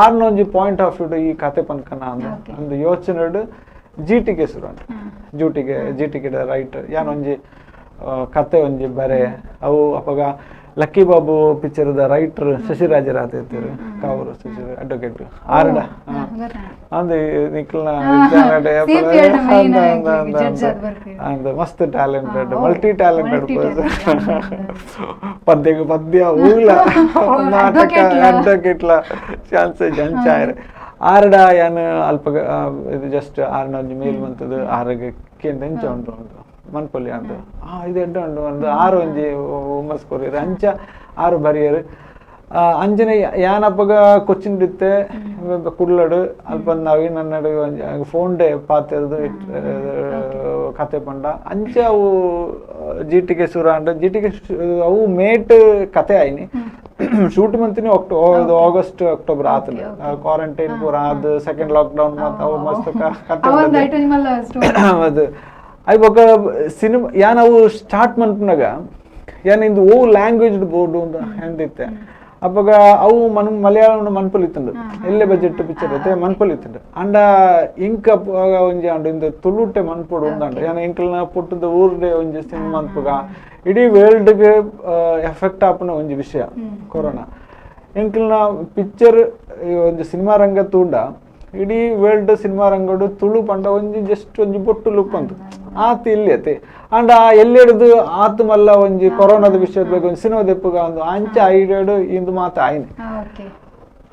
ಆರ್ನ ಒಂಜಿ point of view ಈ ಕತೆ ಪನ್ಕನ ಅಂದ ಅಂದು ಯೋಚನೆಡು ಜೀಟಿಗೆ ಶುರು ಉಂಟು ಜೂಟಿಗೆ ಜೀಟಿಗೆ ರೈಟ್ ಯಾನೊಂಜಿ ಕತೆ ಒಂಜಿ ಬರೆ ಅವು ಅಪಗ ಲಕ್ಕಿ ಬಾಬು ಪಿಕ್ಚರ್ದ ರೈಟರ್ ಶಶಿರಾಜರ್ ಆತಿರ್ತಾರೆ ಕಾವೂರು ಶಶಿ ಅಡ್ವೊಕೇಟ್ ಆರ್ಡ ಅಂದ್ ನಿಖಲ್ನ ಅಂದ್ ಮಸ್ತ್ talented multi talented person ಪದ್ಯಕ್ಕೆ ಪದ್ಯ ಊಲ ನಾಟಕ ಅಡ್ವೊಕೇಟ್ಲ ಚಾನ್ಸ್ ಜಂಚಾಯರ್ ಆರ್ಡ ಯಾನ್ ಅಲ್ಪ ಇದು ಜಸ್ಟ್ ಆರ್ನ ಒಂಜಿ ಮೇಲ್ ಮಂತದ್ದು ಆರ್ಗೆ ಕೇಂದ್ರ ಎಂಚ ಉಂಟು ಉಂಟು ಮನ್ಪೊಲಿ ಅಂತ ಇದು ಎಡ್ಡೆ ಉಂಟು ಒಂದು ಆರು ಒಂಜಿ ಹುಮ್ಮಸ್ ಕೊರಿಯರ್ ಅಂಚ ಆರು ಬರಿಯರು ಅಂಚನೆ ಯಾನಪ್ಪಗ ಕೊಚ್ಚಿನ್ ಇತ್ತೆ ಕುಡ್ಲಡು ಅಲ್ಪ ನವೀನ್ ಅನ್ನಡು ಫೋನ್ ಡೇ ಪಾತೆರ್ದು ಕತೆ ಪಂಡ ಅಂಚ ಅವು ಜೀಟಿಗೆ ಸುರಾಂಡ್ ಜೀಟಿಗೆ ಅವು ಮೇಟ್ ಕತೆ ಆಯ್ನಿ ಶೂಟ್ ಮಂತಿನಿ ಆಗಸ್ಟ್ ಅಕ್ಟೋಬರ್ ಆತನ ಕ್ವಾರಂಟೈನ್ ಪೂರ ಅದು second lock down ಮತ್ತೆ ಅವು ಮಸ್ತ್ ಕತೆ ಅದು ಅಯ್ ಬೊಕ ಸಿನಿಮಾ ಯಾನ್ ಅವು ಸ್ಟಾರ್ಟ್ ಮನ್ಪುನಗ ಯಾನ್ ಇಂದು ಓ ಲ್ಯಾಂಗ್ವೇಜ್ ಬೋರ್ಡು ಅಂತ ಎಂದಿತ್ತೆ ಅಪ್ಪಗ ಅವು ಮನ್ ಮಲಯಾಳಂ ಮನ್ಪೊಲಿತ್ತುಂಡು ಎಲ್ಲೆ ಬಜೆಟ್ ಪಿಕ್ಚರ್ ಐತೆ ಮನ್ಪೊಲಿತ್ತುಂಡು ಅಂಡ ಇಂಕ ಒಂಜಿ ಅಂಡ ಇಂದು ತುಳುಟೆ ಮನ್ಪೊಡು ಉಂದಂಡ ಯಾನ್ ಎಂಕಲ್ನ ಪುಟ್ಟದ ಊರುಡೆ ಒಂಜಿ ಸಿನಿಮಾ ಮನ್ಪುಗ ಇಡೀ ವರ್ಲ್ಡ್ಗೆ ಎಫೆಕ್ಟ್ ಆಪುನ ಒಂಜಿ ವಿಷಯ ಕೊರೋನಾ ಎಂಕಲ್ನ ಪಿಕ್ಚರ್ ಒಂಜಿ ಸಿನಿಮಾ ರಂಗ ತೂಂಡ ಇಡೀ ವರ್ಲ್ಡ್ ಸಿನಿಮಾ ರಂಗಡು ತುಳು ಪಂಡ ಒಂಜಿ ಜಸ್ಟ್ ಒಂಜಿ ಬೊಟ್ಟು ಲುಕ್ ಅಂತ ಆತ ಇಲ್ಲಿ ಅತೆ ಅಂಡ ಆ ಎಲ್ಲಿಡ್ದು ಆತ ಮಲ್ಲ ಒಂಜಿ ಕೊರೋನಾದ ವಿಷಯದ ಬಗ್ಗೆ ಒಂಜಿ ಸಿನಿಮಾ ದೆಪ್ಪುಗ ಒಂದು ಅಂಚ ಐಡಿಯಾಡು ಇಂದು ಮಾತ ಆಯ್ನೆ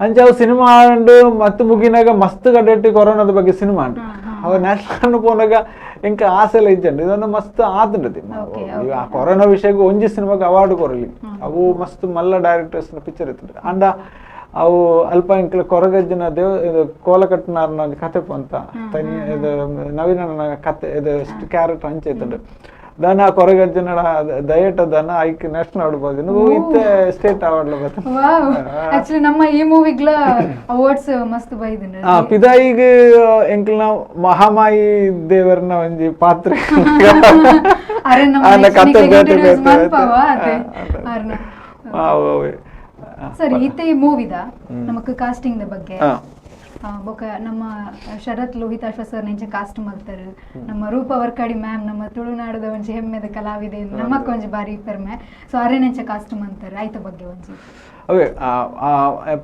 ಅಂಚ ಅವು ಸಿನಿಮಾ ಆಂಡ್ ಮತ್ತೆ ಮುಗಿನಾಗ ಮಸ್ತ್ ಕಡೆಟ್ಟಿ ಕೊರೋನಾದ ಬಗ್ಗೆ ಸಿನಿಮಾ ಅಂಡ್ ಅವ ನ್ಯಾಷನಲ್ ಪೋನಾಗ ಇಂಕ ಆಸೆಲ್ಲ ಇಜ್ಜಂಡು ಇದೊಂದು ಮಸ್ತ್ ಆತಂಡತಿ ಆ ಕೊರೋನಾ ವಿಷಯಕ್ಕೆ ಒಂಜಿ ಸಿನಿಮಾಗೆ ಅವಾರ್ಡ್ ಕೊರಲಿ ಅವು ಮಸ್ತ್ ಮಲ್ಲ ಡೈರೆಕ್ಟರ್ಸ್ ಪಿಕ್ಚರ್ ಇತ್ತು ಅಂಡ ಅವು ಅಲ್ಪ ಇಂಕ್ಲ ಕೊರಗಜ್ಜನ ದೇವ ಇದು ಕೋಲಕಟ್ಟನಾರ್ನ ಒಂಜಿ ಕತೆ ಪಂತ ತನಿ ಇದು ನವೀನ ಕತೆ ಇದು ಕ್ಯಾರೆಕ್ಟರ್ ಅಂಚೆ ಇತ್ತುಂಡು ದನ ಕೊರಗಜ್ಜನ ದಯಟ ದನ ಐಕ್ ನ್ಯಾಷನಲ್ ಅವಾರ್ಡ್ ಬಂದಿನ ಇತ್ತೆ ಸ್ಟೇಟ್ ಅವಾರ್ಡ್ ಬರ್ತದೆ. ವಾವ್, ಆಕ್ಚುಲಿ ನಮ್ಮ ಈ ಮೂವಿಗ್ಲ ಅವಾರ್ಡ್ಸ್ ಮಸ್ತ್ ಬೈದಿನ. ಪಿದಾಯಿಗ್ ಎಂಕ್ಲನ ಮಹಾಮಾಯಿ ದೇವರನ ಒಂಜಿ ಪಾತ್ರ. ಅರೆ ನಮ್ಮ ಕತೆ ಬೇತೆ ಬೇತೆ. ಸರಿ, ಇತ್ತೆ ಈ ಮೂವಿದ ನಮಕ್ ಕಾಸ್ಟಿಂಗ್ the ಬಗ್ಗೆ ಬೊಕ ನಮ್ಮ ಶರತ್ ಲೋಹಿತಾಶ್ವ ಸರ್ ನೆಂಚ ಕಾಸ್ಟ್ ಮಲ್ತಾರೆ, ನಮ್ಮ ರೂಪ ವರ್ಕಾಡಿ ಮ್ಯಾಮ್ ನಮ್ಮ ತುಳುನಾಡದ ಒಂಜಿ ಹೆಮ್ಮೆದ ಕಲಾವಿದೆ, ನಮಕ್ ಒಂಜಿ ಬಾರಿ ಪೆರ್ಮೆ. ಸೊ ಅರೆ ನೆಂಚ ಕಾಸ್ಟ್ ಮಂತಾರೆ ಆಯ್ತ ಬಗ್ಗೆ ಒಂಜಿ. ಅವೇ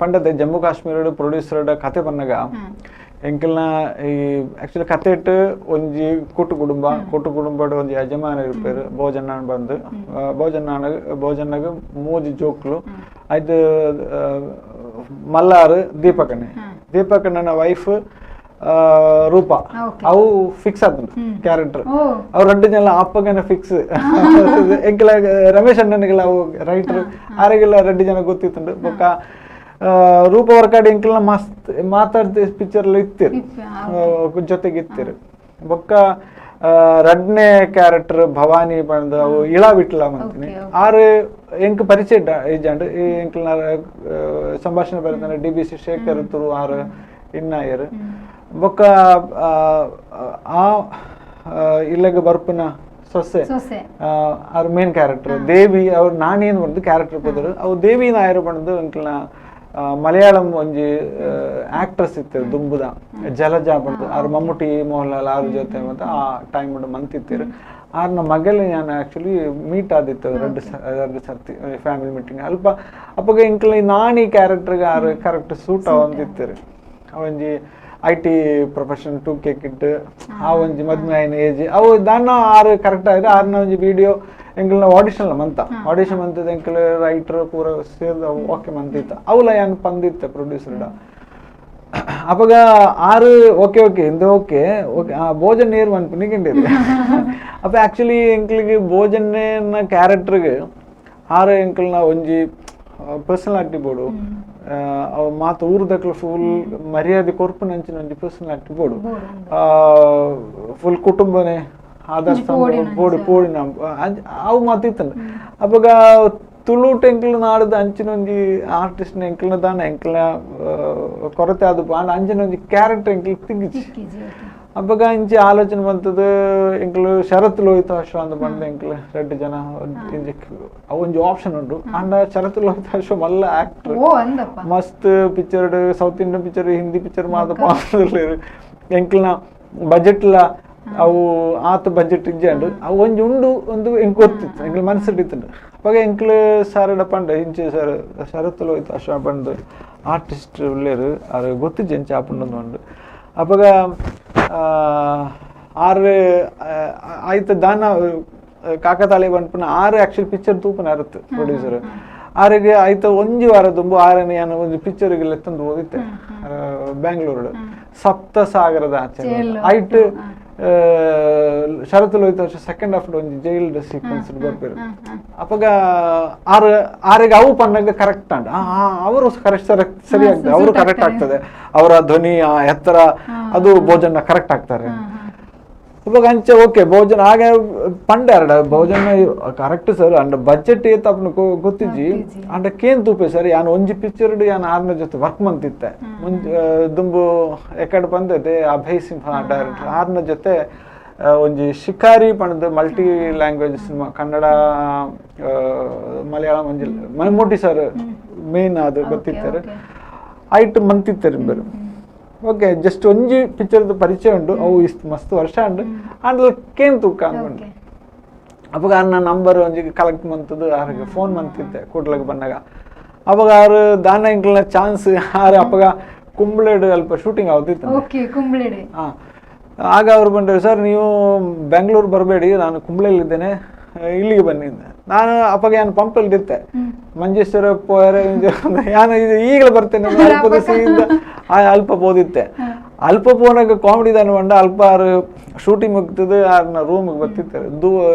ಪಂಡತೆ ಜಮ್ಮು ಕಾಶ್ಮೀರ ಪ್ರೊಡ್ಯೂಸರ್ ಕತೆ ಪನ್ನಗ ಎಂಕಲ್ನ ಈ ಆಕ್ಚುಲಿ ಕತೆ ಇಟ್ಟು ಒಂಜಿ ಕೂಟು ಕುಟುಂಬ ಕೂಟು ಕುಟುಂಬಡ್ ಒಂಜಿ ಯಜಮಾನ ಇರ್ಪೇರು ಭೋಜನ ಬಂದು ಭೋಜನ ಭೋಜನಗ ಮೂಜಿ ಜೋಕ್ಲು ಐದು ಮಲ್ಲಾರು ದೀಪಕಣ್ಣೆ ದೀಪಕಣ್ಣನ ವೈಫ್ ರೂಪಾ ಅವು ಫಿಕ್ಸ್ ಆತುಂಡು ಕ್ಯಾರೆಕ್ಟರ್. ಅವ್ರು ರಡ್ಡು ಜನ ಅಪ್ಪಗನ ಫಿಕ್ಸ್. ಎಂಕಲ ರಮೇಶ್ ಅಣ್ಣನಿಗೆಲ್ಲ ಅವು ರೈಟರ್ ಆರೆಗೆಲ್ಲ ರಡ್ಡು ಜನ ಗೊತ್ತಿತ್ತುಂಡು. ಬೊಕ್ಕ ರೂಪ ವರ್ಕಾಡಿ ಎಂಕಲ್ನ ಮಸ್ತ್ ಮಾತಾಡ್ತ ಪಿಕ್ಚರ್ ಇತ್ತಿರು ಜೊತೆಗೆ ಇತ್ತಿರು. ಬೊಕ್ಕ ರಡ್ನೇ ಕ್ಯಾರೆಕ್ಟರ್ ಭವಾನಿ ಪಂದ್ ಅವು ಇಳ ವಿಟ್ಲ ಮಂತಿನಿ ಆರು ಎಂಕ್ ಪರಿಚಯ ಇಜ್ಜಾಂಡ್ ಈ ಎಂಕಲ್ನ ಸಂಭಾಷಣೆ ಬರೆದಾನೆ D B C Shekhar ತುರು ಆರು ಇನ್ನಾಯರ್. ಬೊಕ್ಕ ಆ ಇಲ್ಲಗ ಬರ್ಪುನ ಸೊಸೆ ಅವ್ರ ಮೇನ್ ಕ್ಯಾರೆಕ್ಟರ್ ದೇವಿ ಅವ್ರು ನಾನೇನು ಬಂದು ಕ್ಯಾರೆಕ್ಟರ್ ಪದರು ಅವು ದೇವಿ ನಾಯರು ಬಂದು ಎಂಕಲ್ನ ಮಲಯಾಳಂ ಒಂಜಿ ಆಕ್ಟ್ರೆಸ್ ಇತ್ತು ದುಂಬುದ ಜಲಜಾ ಬಂದು ಅವ್ರ ಮಮ್ಮುಟಿ ಮೋಹನ್ಲಾಲ್ ಅವ್ರ ಜೊತೆ ಮತ್ತೆ ಆ ಟೈಮ್ ಮಂತಿತ್ತಿರು. ಆರ್ನ ಮಗಲ್ ನಾನು ಆಕ್ಚುಲಿ ಮೀಟ್ ಆದಿತ್ತು ಎರಡು ಎರಡು ಸರ್ತಿ ಫ್ಯಾಮಿಲಿ ಮೀಟಿಂಗ್ ಅಲ್ಪ. ಅಪ್ಪಗ ಎಂಕಲ್ ನಾನ್ ಈ ಕ್ಯಾರೆಕ್ಟರ್ಗೆ ಆರು ಕರೆಕ್ಟ್ ಸೂಟ್ ಅವಂದಿತ್ತಿರು. ಒಂಜಿ I T profession 2K kid ಆ ಒಂಜಿ ಮದ್ಮೆ ಆಯ್ನ ಏಜ್ ಅವು ದಾನ ಆರು ಕರೆಕ್ಟ್ ಆಯ್ತು. ಆರ್ನ ಒಂಜಿ ವಿಡಿಯೋ ಎಂಕಲ್ನ ಆಡಿಷನ್ ಮಂತ ಆಡಿಷನ್ ಮಂತದ ಎಂಕಲ್ ರೈಟರ್ ಪೂರ ಸೇರ್ದ ಓಕೆ ಮಂತಿತ್ತ ಅವಲ ಯಾನ್ ಪಂದಿತ್ತ ಪ್ರೊಡ್ಯೂಸರ್ ಅಪಗ ಆರು ಓಕೆ ಓಕೆ ಇಂದು ಓಕೆ ಓಕೆ ಆ ಭೋಜನ್ ನೀರು ಮನ್ಪುನಿ. ಅಪ್ಪ ಆಕ್ಚುಲಿ ಎಂಕ್ಲಿಗೆ ಭೋಜನ ಕ್ಯಾರೆಕ್ಟರ್ಗೆ ಆರು ಎಂಕಲ್ನ ಒಂಜಿ ಪರ್ಸನಾಲಿಟಿ ಬೋಡು ಅವು ಮಾತ ಊರುದಕ್ಲು ಫುಲ್ ಮರ್ಯಾದೆ ಕೊರ್ಪುನ ಅಂಚಿನ ಒಂಜಿ ಪರ್ಸನಾಲಿಟಿ ಬೋಡು. ಫುಲ್ ಕುಟುಂಬನೇ ಆಧಾರ ಬೋಡು ಪೋಡಿನ ಅವು ಮಾತ ಇತ್ತಂಡ. ಅಪಗ ತುಳು ಎಂಕ್ಲು ನಾಡದ ಅಂಚಿನ ಒಂಜಿ ಆರ್ಟಿಸ್ಟ್ ಎಂಕ್ಲನ ದಾನ ಎಂಕ್ಲ ಕೊರತೆ ಆದು ಆಂಡ ಅಂಚಿನ ಒಂಜಿ ಕ್ಯಾರೆಕ್ಟರ್ ಎಂಕ್ಲು ತಿಗ್ಗಿಜಿ. ಅಪಗ ಇಂಚಿ ಆಲೋಚನೆ ಬಂತದ್ದು ಎಂಕ್ಲು ಶರತ್ ಲೋಹಿತ ಅಶ್ವ ಅಂತ ಬಂದ ಎಂಕ್ಲು ರಡ್ಡು ಜನ ಅವು ಒಂಜಿ ಆಪ್ಷನ್ ಉಂಟು. ಆಂಡ ಶರತ್ ಲೋಹಿತ ಅಶ್ವ ಮಲ್ಲ ಆಕ್ಟರ್, ಮಸ್ತ್ picture, south Indian picture, Hindi picture ಮಾತ ಎಂಕ್ಲನ ಬಜೆಟ್ಲ ಅವು ಆತ ಬಜೆಟ್ ಇಜ್ಜಾಂಡು ಅವು ಒಂಜಿ ಉಂಡು ಒಂದು ಎಂಕ್ ಗೊತ್ತಿತ್ತು, ಎಂಕ್ಲ ಮನಸ್ಸು ಇತ್ತುಂಡು. ಅವಾಗ ಎಂಕ್ಲು ಸಾರಡ ಪಂಡ ಇಂಚೆ ಸರ್ ಶರತ್ ಲೋಹಿತ ಅಶ್ವ ಪಂಡು ಆರ್ಟಿಸ್ಟ್ ಉಳ್ಳೇರು ಅದು ಗೊತ್ತಿಜ್ಜೆ ಇಂಚೆ ಆಪುಂಡು ಉಂಡು. ಅಪಗ ಆರು ಆಯ್ತು ದಾನ ಕಾಕತಾಳಿ ಪನ್ಪುನ ಆರು ಆಕ್ಚುಲಿ ಪಿಕ್ಚರ್ ತೂಪುನ ಅರತ್ತು ಪ್ರೊಡ್ಯೂಸರ್ ಆರಿಗೆ ಆಯ್ತು ಒಂಜಿ ವಾರ ದುಂಬು ಆರನೇ ಯಾನ ಒಂಜಿ ಪಿಕ್ಚರ್ಗೆ ಲೆತ್ತಂದು ಓದಿತ್ತೆ ಬ್ಯಾಂಗ್ಳೂರು ಸಪ್ತ ಸಾಗರದ ಆಚೆ ಆಯ್ತು. ಶರತ್ ಲೋಹಿತ ಸೆಕೆಂಡ್ ಹಾಫ್ ಒಂಜಿ ಜೈಲ್ ಸೀಕ್ವೆನ್ಸ್ ಬರ್ಪೇರು. ಅಪಗ ಆರು ಆರಿಗೆ ಅವು ಪನ್ನಗ ಕರೆಕ್ಟ್ ಅಂಡ್ ಅವರು ಕರೆಕ್ಟ್ ಸರಿ ಆಗ್ತದೆ, ಅವರು ಕರೆಕ್ಟ್ ಆಗ್ತದೆ, ಅವರ ಧ್ವನಿ ಆ ಎತ್ತರ ಅದು ಭೋಜನ ಕರೆಕ್ಟ್ ಆಗ್ತಾರೆ. ಇವಾಗ ಅಂಚೆ ಓಕೆ ಭೋಜನ ಆಗ ಪಂಡೆ ಅರಡ ಭೋಜನ correct sir and budget ಏತ್ ಅಪ್ನ ಗೊತ್ತಿಜ್ಜಿ ಅಂಡ ಕೇನ್ ತೂಪೆ ಸರ್ ಯಾನ್ ಒಂಜಿ ಪಿಕ್ಚರ್ ಯಾನ್ ಆರ್ನ ಜೊತೆ ವರ್ಕ್ ಮಂತಿತ್ತೆ ಮುಂಚೆ ದುಂಬು ಎಕಡೆ ಬಂದೈತೆ ಅಭಯ್ ಸಿಂಹ ಡೈರೆಕ್ಟರ್ ಆರ್ನ ಜೊತೆ ಒಂಜಿ ಶಿಕಾರಿ ಪಂಡದ multi language cinema Kannada Malayalam ಒಂಜಿ ಮಮ್ಮೂಟಿ ಸರ್ ಮೇನ್ ಅದು ಗೊತ್ತಿತ್ತಾರೆ ಐಟ್ ಮಂತಿತ್ತಾರೆ ಬೇರೆ. ಓಕೆ ಜಸ್ಟ್ ಒಂಜಿ ಪಿಕ್ಚರ್ದ ಪರಿಚಯ ಉಂಟು ಅವು ಇಷ್ಟು ಮಸ್ತ್ ವರ್ಷ ಉಂಟು ಅಂಡ್ ಕೇನ್ ತೂಕ ಅಂದ್ಕೊಂಡು. ಅವಾಗ ಅನ್ನ ನಂಬರ್ ಒಂಜಿ ಕಲೆಕ್ಟ್ ಮಂತದ್ದು ಆರಿಗೆ ಫೋನ್ ಮಂತಿದ್ದೆ ಕೂಡ್ಲಕ್ಕೆ ಬಂದಾಗ. ಅವಾಗ ಆರು ದಾನ ಇಂಕ್ಲನ ಚಾನ್ಸ್ ಆರು ಅಪ್ಪಗ ಕುಂಬ್ಳೆಡ್ ಅಲ್ಪ ಶೂಟಿಂಗ್ ಆಗುತ್ತಿತ್ತು. ಕುಂಬ್ಳೆಡ್ ಹಾಂ ಆಗ ಅವ್ರು ಬಂದರು, ಸರ್ ನೀವು ಬೆಂಗಳೂರು ಬರಬೇಡಿ, ನಾನು ಕುಂಬ್ಳೆಯಲ್ಲಿದ್ದೇನೆ, ಇಲ್ಲಿಗೆ ಬನ್ನಿ. ನಾನು ಅಪ್ಪಗೆ ನಾನು ಪಂಪಲ್ಲಿ ಇದ್ದೆ, ಮಂಜೇಶ್ವರ ಪೋಯರೆ ನಾನು ಈಗಲೇ ಬರ್ತೇನೆ ಅಲ್ಪ ದಿವಸದಿಂದ ಅಲ್ಪ ಬೋದಿತ್ತೆ. ಅಲ್ಪ ಪೋನಾಗ ಕಾಮಿಡಿ ದಾನ ಬಂಡ ಅಲ್ಪ ಆರು ಶೂಟಿಂಗ್ ಮುಗ್ತದೆ ಆರ್ನ ರೂಮಿಗೆ ಬರ್ತಿತ್ತಾರೆ.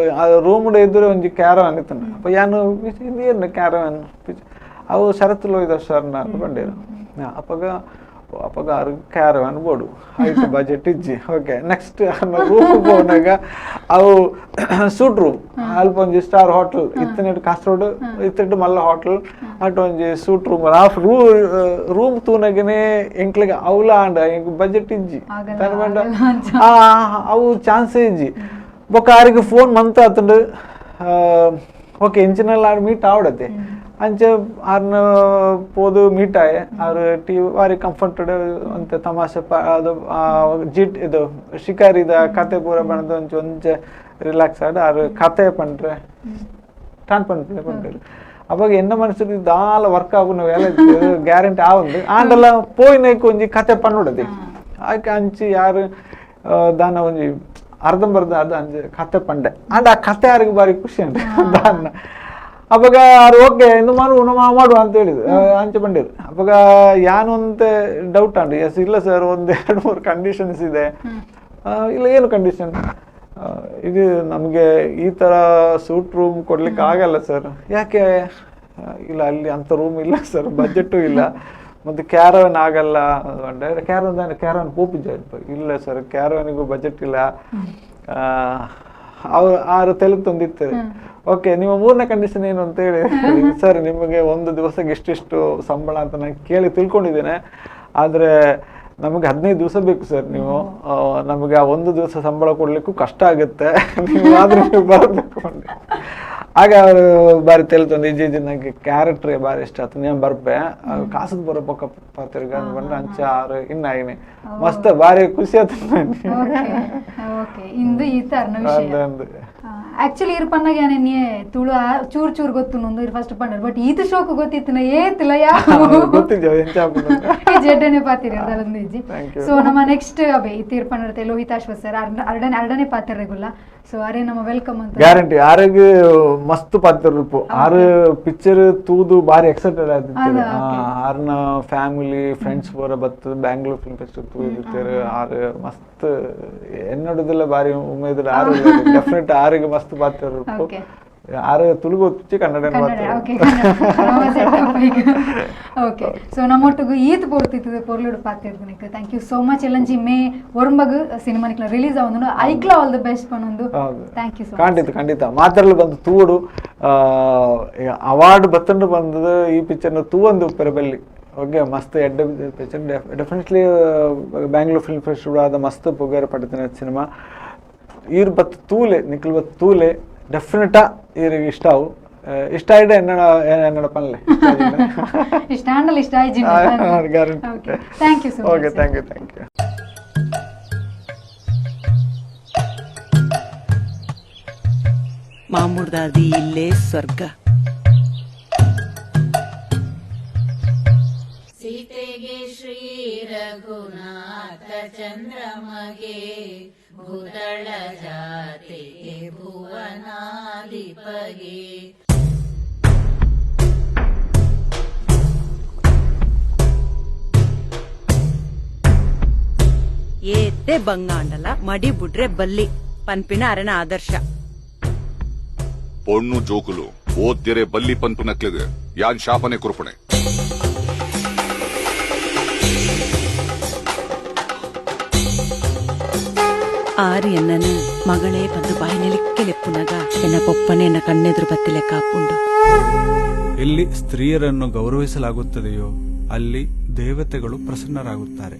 ರೂಮ್ ಎದುರು ಒಂಜಿ ಕ್ಯಾರವಾನ್ ಇತ್ತು. ಅಪ್ಪ ಯಾನು ಏನು ಕ್ಯಾರವಾನ್ ಅವು ಶರತ್ ಲೋಹಿತ ಸರ್ನ ಬಂಡೇರು. ಅಪ್ಪಗ ಅಪ್ಪಗ ಆರು ಕ್ಯಾರವಾನ್ ಬೋಡು ಆಯ್ತು ಬಜೆಟ್ ಇಜ್ಜಿ. Okay next room ಪೋನಾಗ ಅವು ಸೂಟ್ ರೂಮ್ ಅಲ್ಪ ಒಂಜಿ ಸ್ಟಾರ್ ಹೋಟೆಲ್ ಇತ್ತನೆಟ್ ಕಾಸರಗೋಡು ಇತ್ತೆಟ್ಟು ಮಲ್ಲ ಹೋಟೆಲ್ ಅಟ್ ಒಂಜಿ ಸೂಟ್ ರೂಮ್ ಆ ರೂಮ್ ತೂನಗನೆ ಎಂಕ್ಲಿಗೆ ಅವಲ ಆಂಡ ಎಂಕ್ ಬಜೆಟ್ ಇಜ್ಜಿ ತನ್ನ ಅವು ಚಾನ್ಸೇ ಇಜ್ಜಿ. ಬೊಕ್ಕ ಆರಿಗೆ ಫೋನ್ ಮಂತ ಆತಂಡು ಓಕೆ ಇಂಚಿನೆಲ್ಲ ಆರು ಮೀಟ್ ಆವಡತ್ತೆ ಅಂಚೆ ಆರ್ನ ಪೋದು ಮೀಟ್ ಆಯೆ ಆರು ಟಿ ಬಾರಿ ಕಂಫರ್ಟೆಡ್ ಅಂತ ತಮಾಷೆ ಅದು ಜಿಟ್ ಇದು ಶಿಕಾರಿದ ಕತೆ ಪೂರ ಬಣ್ಣದ ಒಂಚೆ ಒಂಚೆ ರಿಲ್ಯಾಕ್ಸ್ ಆಡ್ ಆರು ಕತೆ ಪಂಡ್ರೆ ಸ್ಟಾರ್ಟ್ ಪನ್ಪೆ ಪಂಡ್ರೆ. ಅವಾಗ ಎನ್ನ ಮನಸ್ಸು ದಾಲ ವರ್ಕ್ ಆಗುನ ವೇಲೆ ಗ್ಯಾರಂಟಿ ಆವಂದು ಆಂಡಲ ಪೋಯಿನೈಕ್ ಒಂಜಿ ಕತೆ ಪನ್ನುಡದೆ ಆಕೆ ಅಂಚಿ ಯಾರು ದಾನ ಒಂಜಿ ಅರ್ಧಂಬರ್ಧ ಅದು ಅಂಜೆ ಕತೆ ಪಂಡೆ ಅಂಡ್ ಆ ಕತೆ ಯಾರಿಗೆ ಬಾರಿ ಖುಷಿ ಅಂಡೆ ದಾನ. ಅವಾಗ ಆರು ಓಕೆ ಇನ್ನು ಮಾಡು ಮಾಡುವ ಅಂತ ಹೇಳಿದ್ರು ಅಂಚೆ ಬಂದಿರು. ಅವಾಗ ಯಾನು ಅಂತ ಡೌಟ್ ಅಂಡು ಎಸ್ ಇಲ್ಲ ಸರ್ ಒಂದು ಎರಡು ಮೂರು ಕಂಡೀಷನ್ಸ್ ಇದೆ. ಇಲ್ಲ ಏನು ಕಂಡೀಷನ್? ಇದು ನಮಗೆ ಈ ಥರ ಸೂಟ್ ರೂಮ್ ಕೊಡ್ಲಿಕ್ಕೆ ಆಗಲ್ಲ ಸರ್. ಯಾಕೆ? ಇಲ್ಲ ಅಲ್ಲಿ ಅಂಥ ರೂಮ್ ಇಲ್ಲ ಸರ್, ಬಜೆಟು ಇಲ್ಲ, ಮತ್ತು ಕ್ಯಾರವನ್ ಆಗಲ್ಲ. ಕ್ಯಾರವನ್ ತಾನೆ ಕ್ಯಾರವನ್ ಪೋಪಿಜ ಇಲ್ಲ ಸರ್, ಕ್ಯಾರವನಿಗೂ ಬಜೆಟ್ ಇಲ್ಲ. ಅವ್ರು ಆರು ತೆಲುಗು ತಂದಿರ್ತಾರೆ. ಓಕೆ ನಿಮ್ಮ ಮೂರನೇ ಕಂಡೀಷನ್ ಏನು ಅಂತ ಹೇಳಿ ಸರ್ ನಿಮಗೆ ಒಂದು ದಿವಸಕ್ಕೆ ಇಷ್ಟಿಷ್ಟು ಸಂಬಳ ಅಂತ ನಾನು ಕೇಳಿ ತಿಳ್ಕೊಂಡಿದ್ದೇನೆ, ಆದರೆ ನಮಗೆ 15 ದಿವಸ ಬೇಕು ಸರ್, ನೀವು ನಮಗೆ ಆ ಒಂದು ದಿವಸ ಸಂಬಳ ಕೊಡಲಿಕ್ಕೂ ಕಷ್ಟ ಆಗುತ್ತೆ, ನೀವು ಆದರೆ ನೀವು ಬರಬೇಕು. ಆಗ ಅವರು ಬಾರಿ ತೆಲ್ತೊಂದು ಇಜ್ಜಿ ಇಜ್ಜಿ ನನಗೆ ಕ್ಯಾರೆಕ್ಟ್ರೇ ಬಾರಿ ಇಷ್ಟ ಆಯ್ತು, నేను ಬರ್ಪೆ ಕಾಸದ ಬರೋ ಪಕ್ಕ ಪಾತಿರ್ಗ ಬಂದು ಅಂಚೆ ಆರು ಇನ್ನಾಗಿನಿ ಮಸ್ತ್ ಬಾರಿ ಖುಷಿ ಆಯ್ತು. ಇಂದು ಈ ತರನ ವಿಷಯ ಆಕ್ಚುಲಿ ಇರ್ ಪನ್ನಾಗ ಯಾನೆ ತುಳು ಚೂರ್ ಚೂರ್ ಗೊತ್ತು ನೊಂದು ಇರ್ ಫಸ್ಟ್ ಪಂಡರ್ ಬಟ್ ಈತ ಶೋಕ್ ಗೊತ್ತಿತ್ತು ಏತಿಲ್ಲ ಯಾವ ಜಡ್ಡನೆ ಪಾತಿರಿ ಅದಲ್ಲೊಂದು ಇಜ್ಜಿ. ಸೊ ನಮ್ಮ ನೆಕ್ಸ್ಟ್ ಅಬೆ ಈ ತೀರ್ ಪಂಡರ್ತೆ ಲೋಹಿತಾಶ್ವ ಸರ್ ಅರಡನೆ ಅರಡನೆ ಪಾತಿರಗುಲ್ಲ. ಸೊ ಅರೆ ನಮ್ಮ welcome ಅಂತ ಗ್ಯಾರಂಟಿ ಆರೆಗ್ ಮಸ್ತ್ ಪಾತ್ರ ರೂಪು ಆರು ಪಿಕ್ಚರ್ ತೂದು ಬಾರಿ ಎಕ್ಸೈಟೆಡ್ ಆಗ್ತಿತ್ತು. ಆರ್ನ ಫ್ಯಾಮಿಲಿ ಫ್ರೆಂಡ್ಸ್ ಬರ ಬತ್ತು ಬ್ಯಾಂಗ್ಳೂರ್ ಫಿಲ್ಮ್ ಫೆಸ್ಟಿವಲ್ ತೂದಿರ್ತಾರೆ. ಆರು ಮಸ್ತ್ ಎನ್ನೋಡದೆಲ್ಲ ಬಾರಿ ಉಮೇದಿಲ್ಲ ಆರು ಡೆಫಿನೆಟ್ ಆರಿಗೆ ಮಸ್ತ್ ಪಾತ್ರ ರೂಪು. ಆರು ತುಳು ಗೊತ್ತಿಚ್ಚಿ Kannada Kannada, okay, okay. So ನಮ್ಮೊಟ್ಟಿಗೆ ಈತ್ ಪೊರ್ತಿತ್ತು ಪೊರ್ಲುಡು ಪಾತಿರ್ದನಿಕ್ thank you so much. ಎಲ್ಲಂಜಿ ಮೇ ಒರ್ಂಬಗ್ ಸಿನಿಮಾ ನಿಕ್ಲ ರಿಲೀಸ್ ಆವೊಂದುಂಡು, ಐಕ್ಲ ಆಲ್ the best ಪನೊಂದು. ಹೌದು. Thank you so much. ಖಂಡಿತ ಖಂಡಿತ, ಮಾತಾಡಲು ಬಂದು ತೂಡು. ಅವಾರ್ಡ್ ಬತ್ತಂಡು ಬಂದದ ಈ ಪಿಕ್ಚರ್ನ ತೂವೊಂದು ಉಪ್ಪೆರೆ ಬಲ್ಲಿ. ಓಕೆ, ಮಸ್ತ್ ಎಡ್ಡೆ picture. Definitely Bangalore film festival ಆದ ಮಸ್ತ್ ಪುಗರ್ ಪಡೆದಿನ ಸಿನಿಮಾ. ಈರ್ ಬತ್ತು ತೂಲೆ, ನಿಕ್ಲ್ ಬತ್ತು ತೂಲೆ, ಡೆಫಿನೆಟಾ ಈರಿಗೆ ಇಷ್ಟ ಅವು. ಇಷ್ಟ ಆಯ್ಡ ಎನ್ನಡ ಎನ್ನಡ ಪನ್ಲೆ. ಇಷ್ಟ ಆಂಡಲ ಇಷ್ಟ ಆಯ್ಜಿ. Guarantee. Okay, thank you so much. Okay, thank you, thank you. ಮಾಮೂಡ್ದಾದಿ ಇಲ್ಲೇ ಸ್ವರ್ಗ. ಸೀತೆಗೆ ಶ್ರೀ ರಘುನಾಥ ಚಂದ್ರಮಗೆ ಭೂತಳ ಜಾತಿಗೆ ಭುವನಾಧಿಪಗೆ. ಏತೆ ಬಂಗಾಂಡಲ ಮಡಿ ಬುಡ್ರೆ ಬಲ್ಲಿ ಪನ್ಪಿನ ಅರಣ ಆದರ್ಶ. ಪೊಣ್ಣು ಜೋಕುಲು ಓದ್ದಿರೆ ಬಲ್ಲಿ ಪನ್ಪುನಕ್ಲೆಗ್ ಯಾನ್ ಶಾಪನೆ ಕುರುಪಣೆ. ಆರು ಎನ್ನನು ಮಗಳೇ ಬಂದು ಬಾಯಿನೆಲಿಕ್ಕೆ ಲೆಪ್ಪುನಗ ಎನ್ನ ಪೊಪ್ಪನೆ ಎನ್ನ ಕಣ್ಣೆದುರು ಬತ್ತಿಲೆ ಕಾಪುಂಡು. ಎಲ್ಲಿ ಸ್ತ್ರೀಯರನ್ನು ಗೌರವಿಸಲಾಗುತ್ತದೆಯೋ ಅಲ್ಲಿ ದೇವತೆಗಳು ಪ್ರಸನ್ನರಾಗುತ್ತಾರೆ.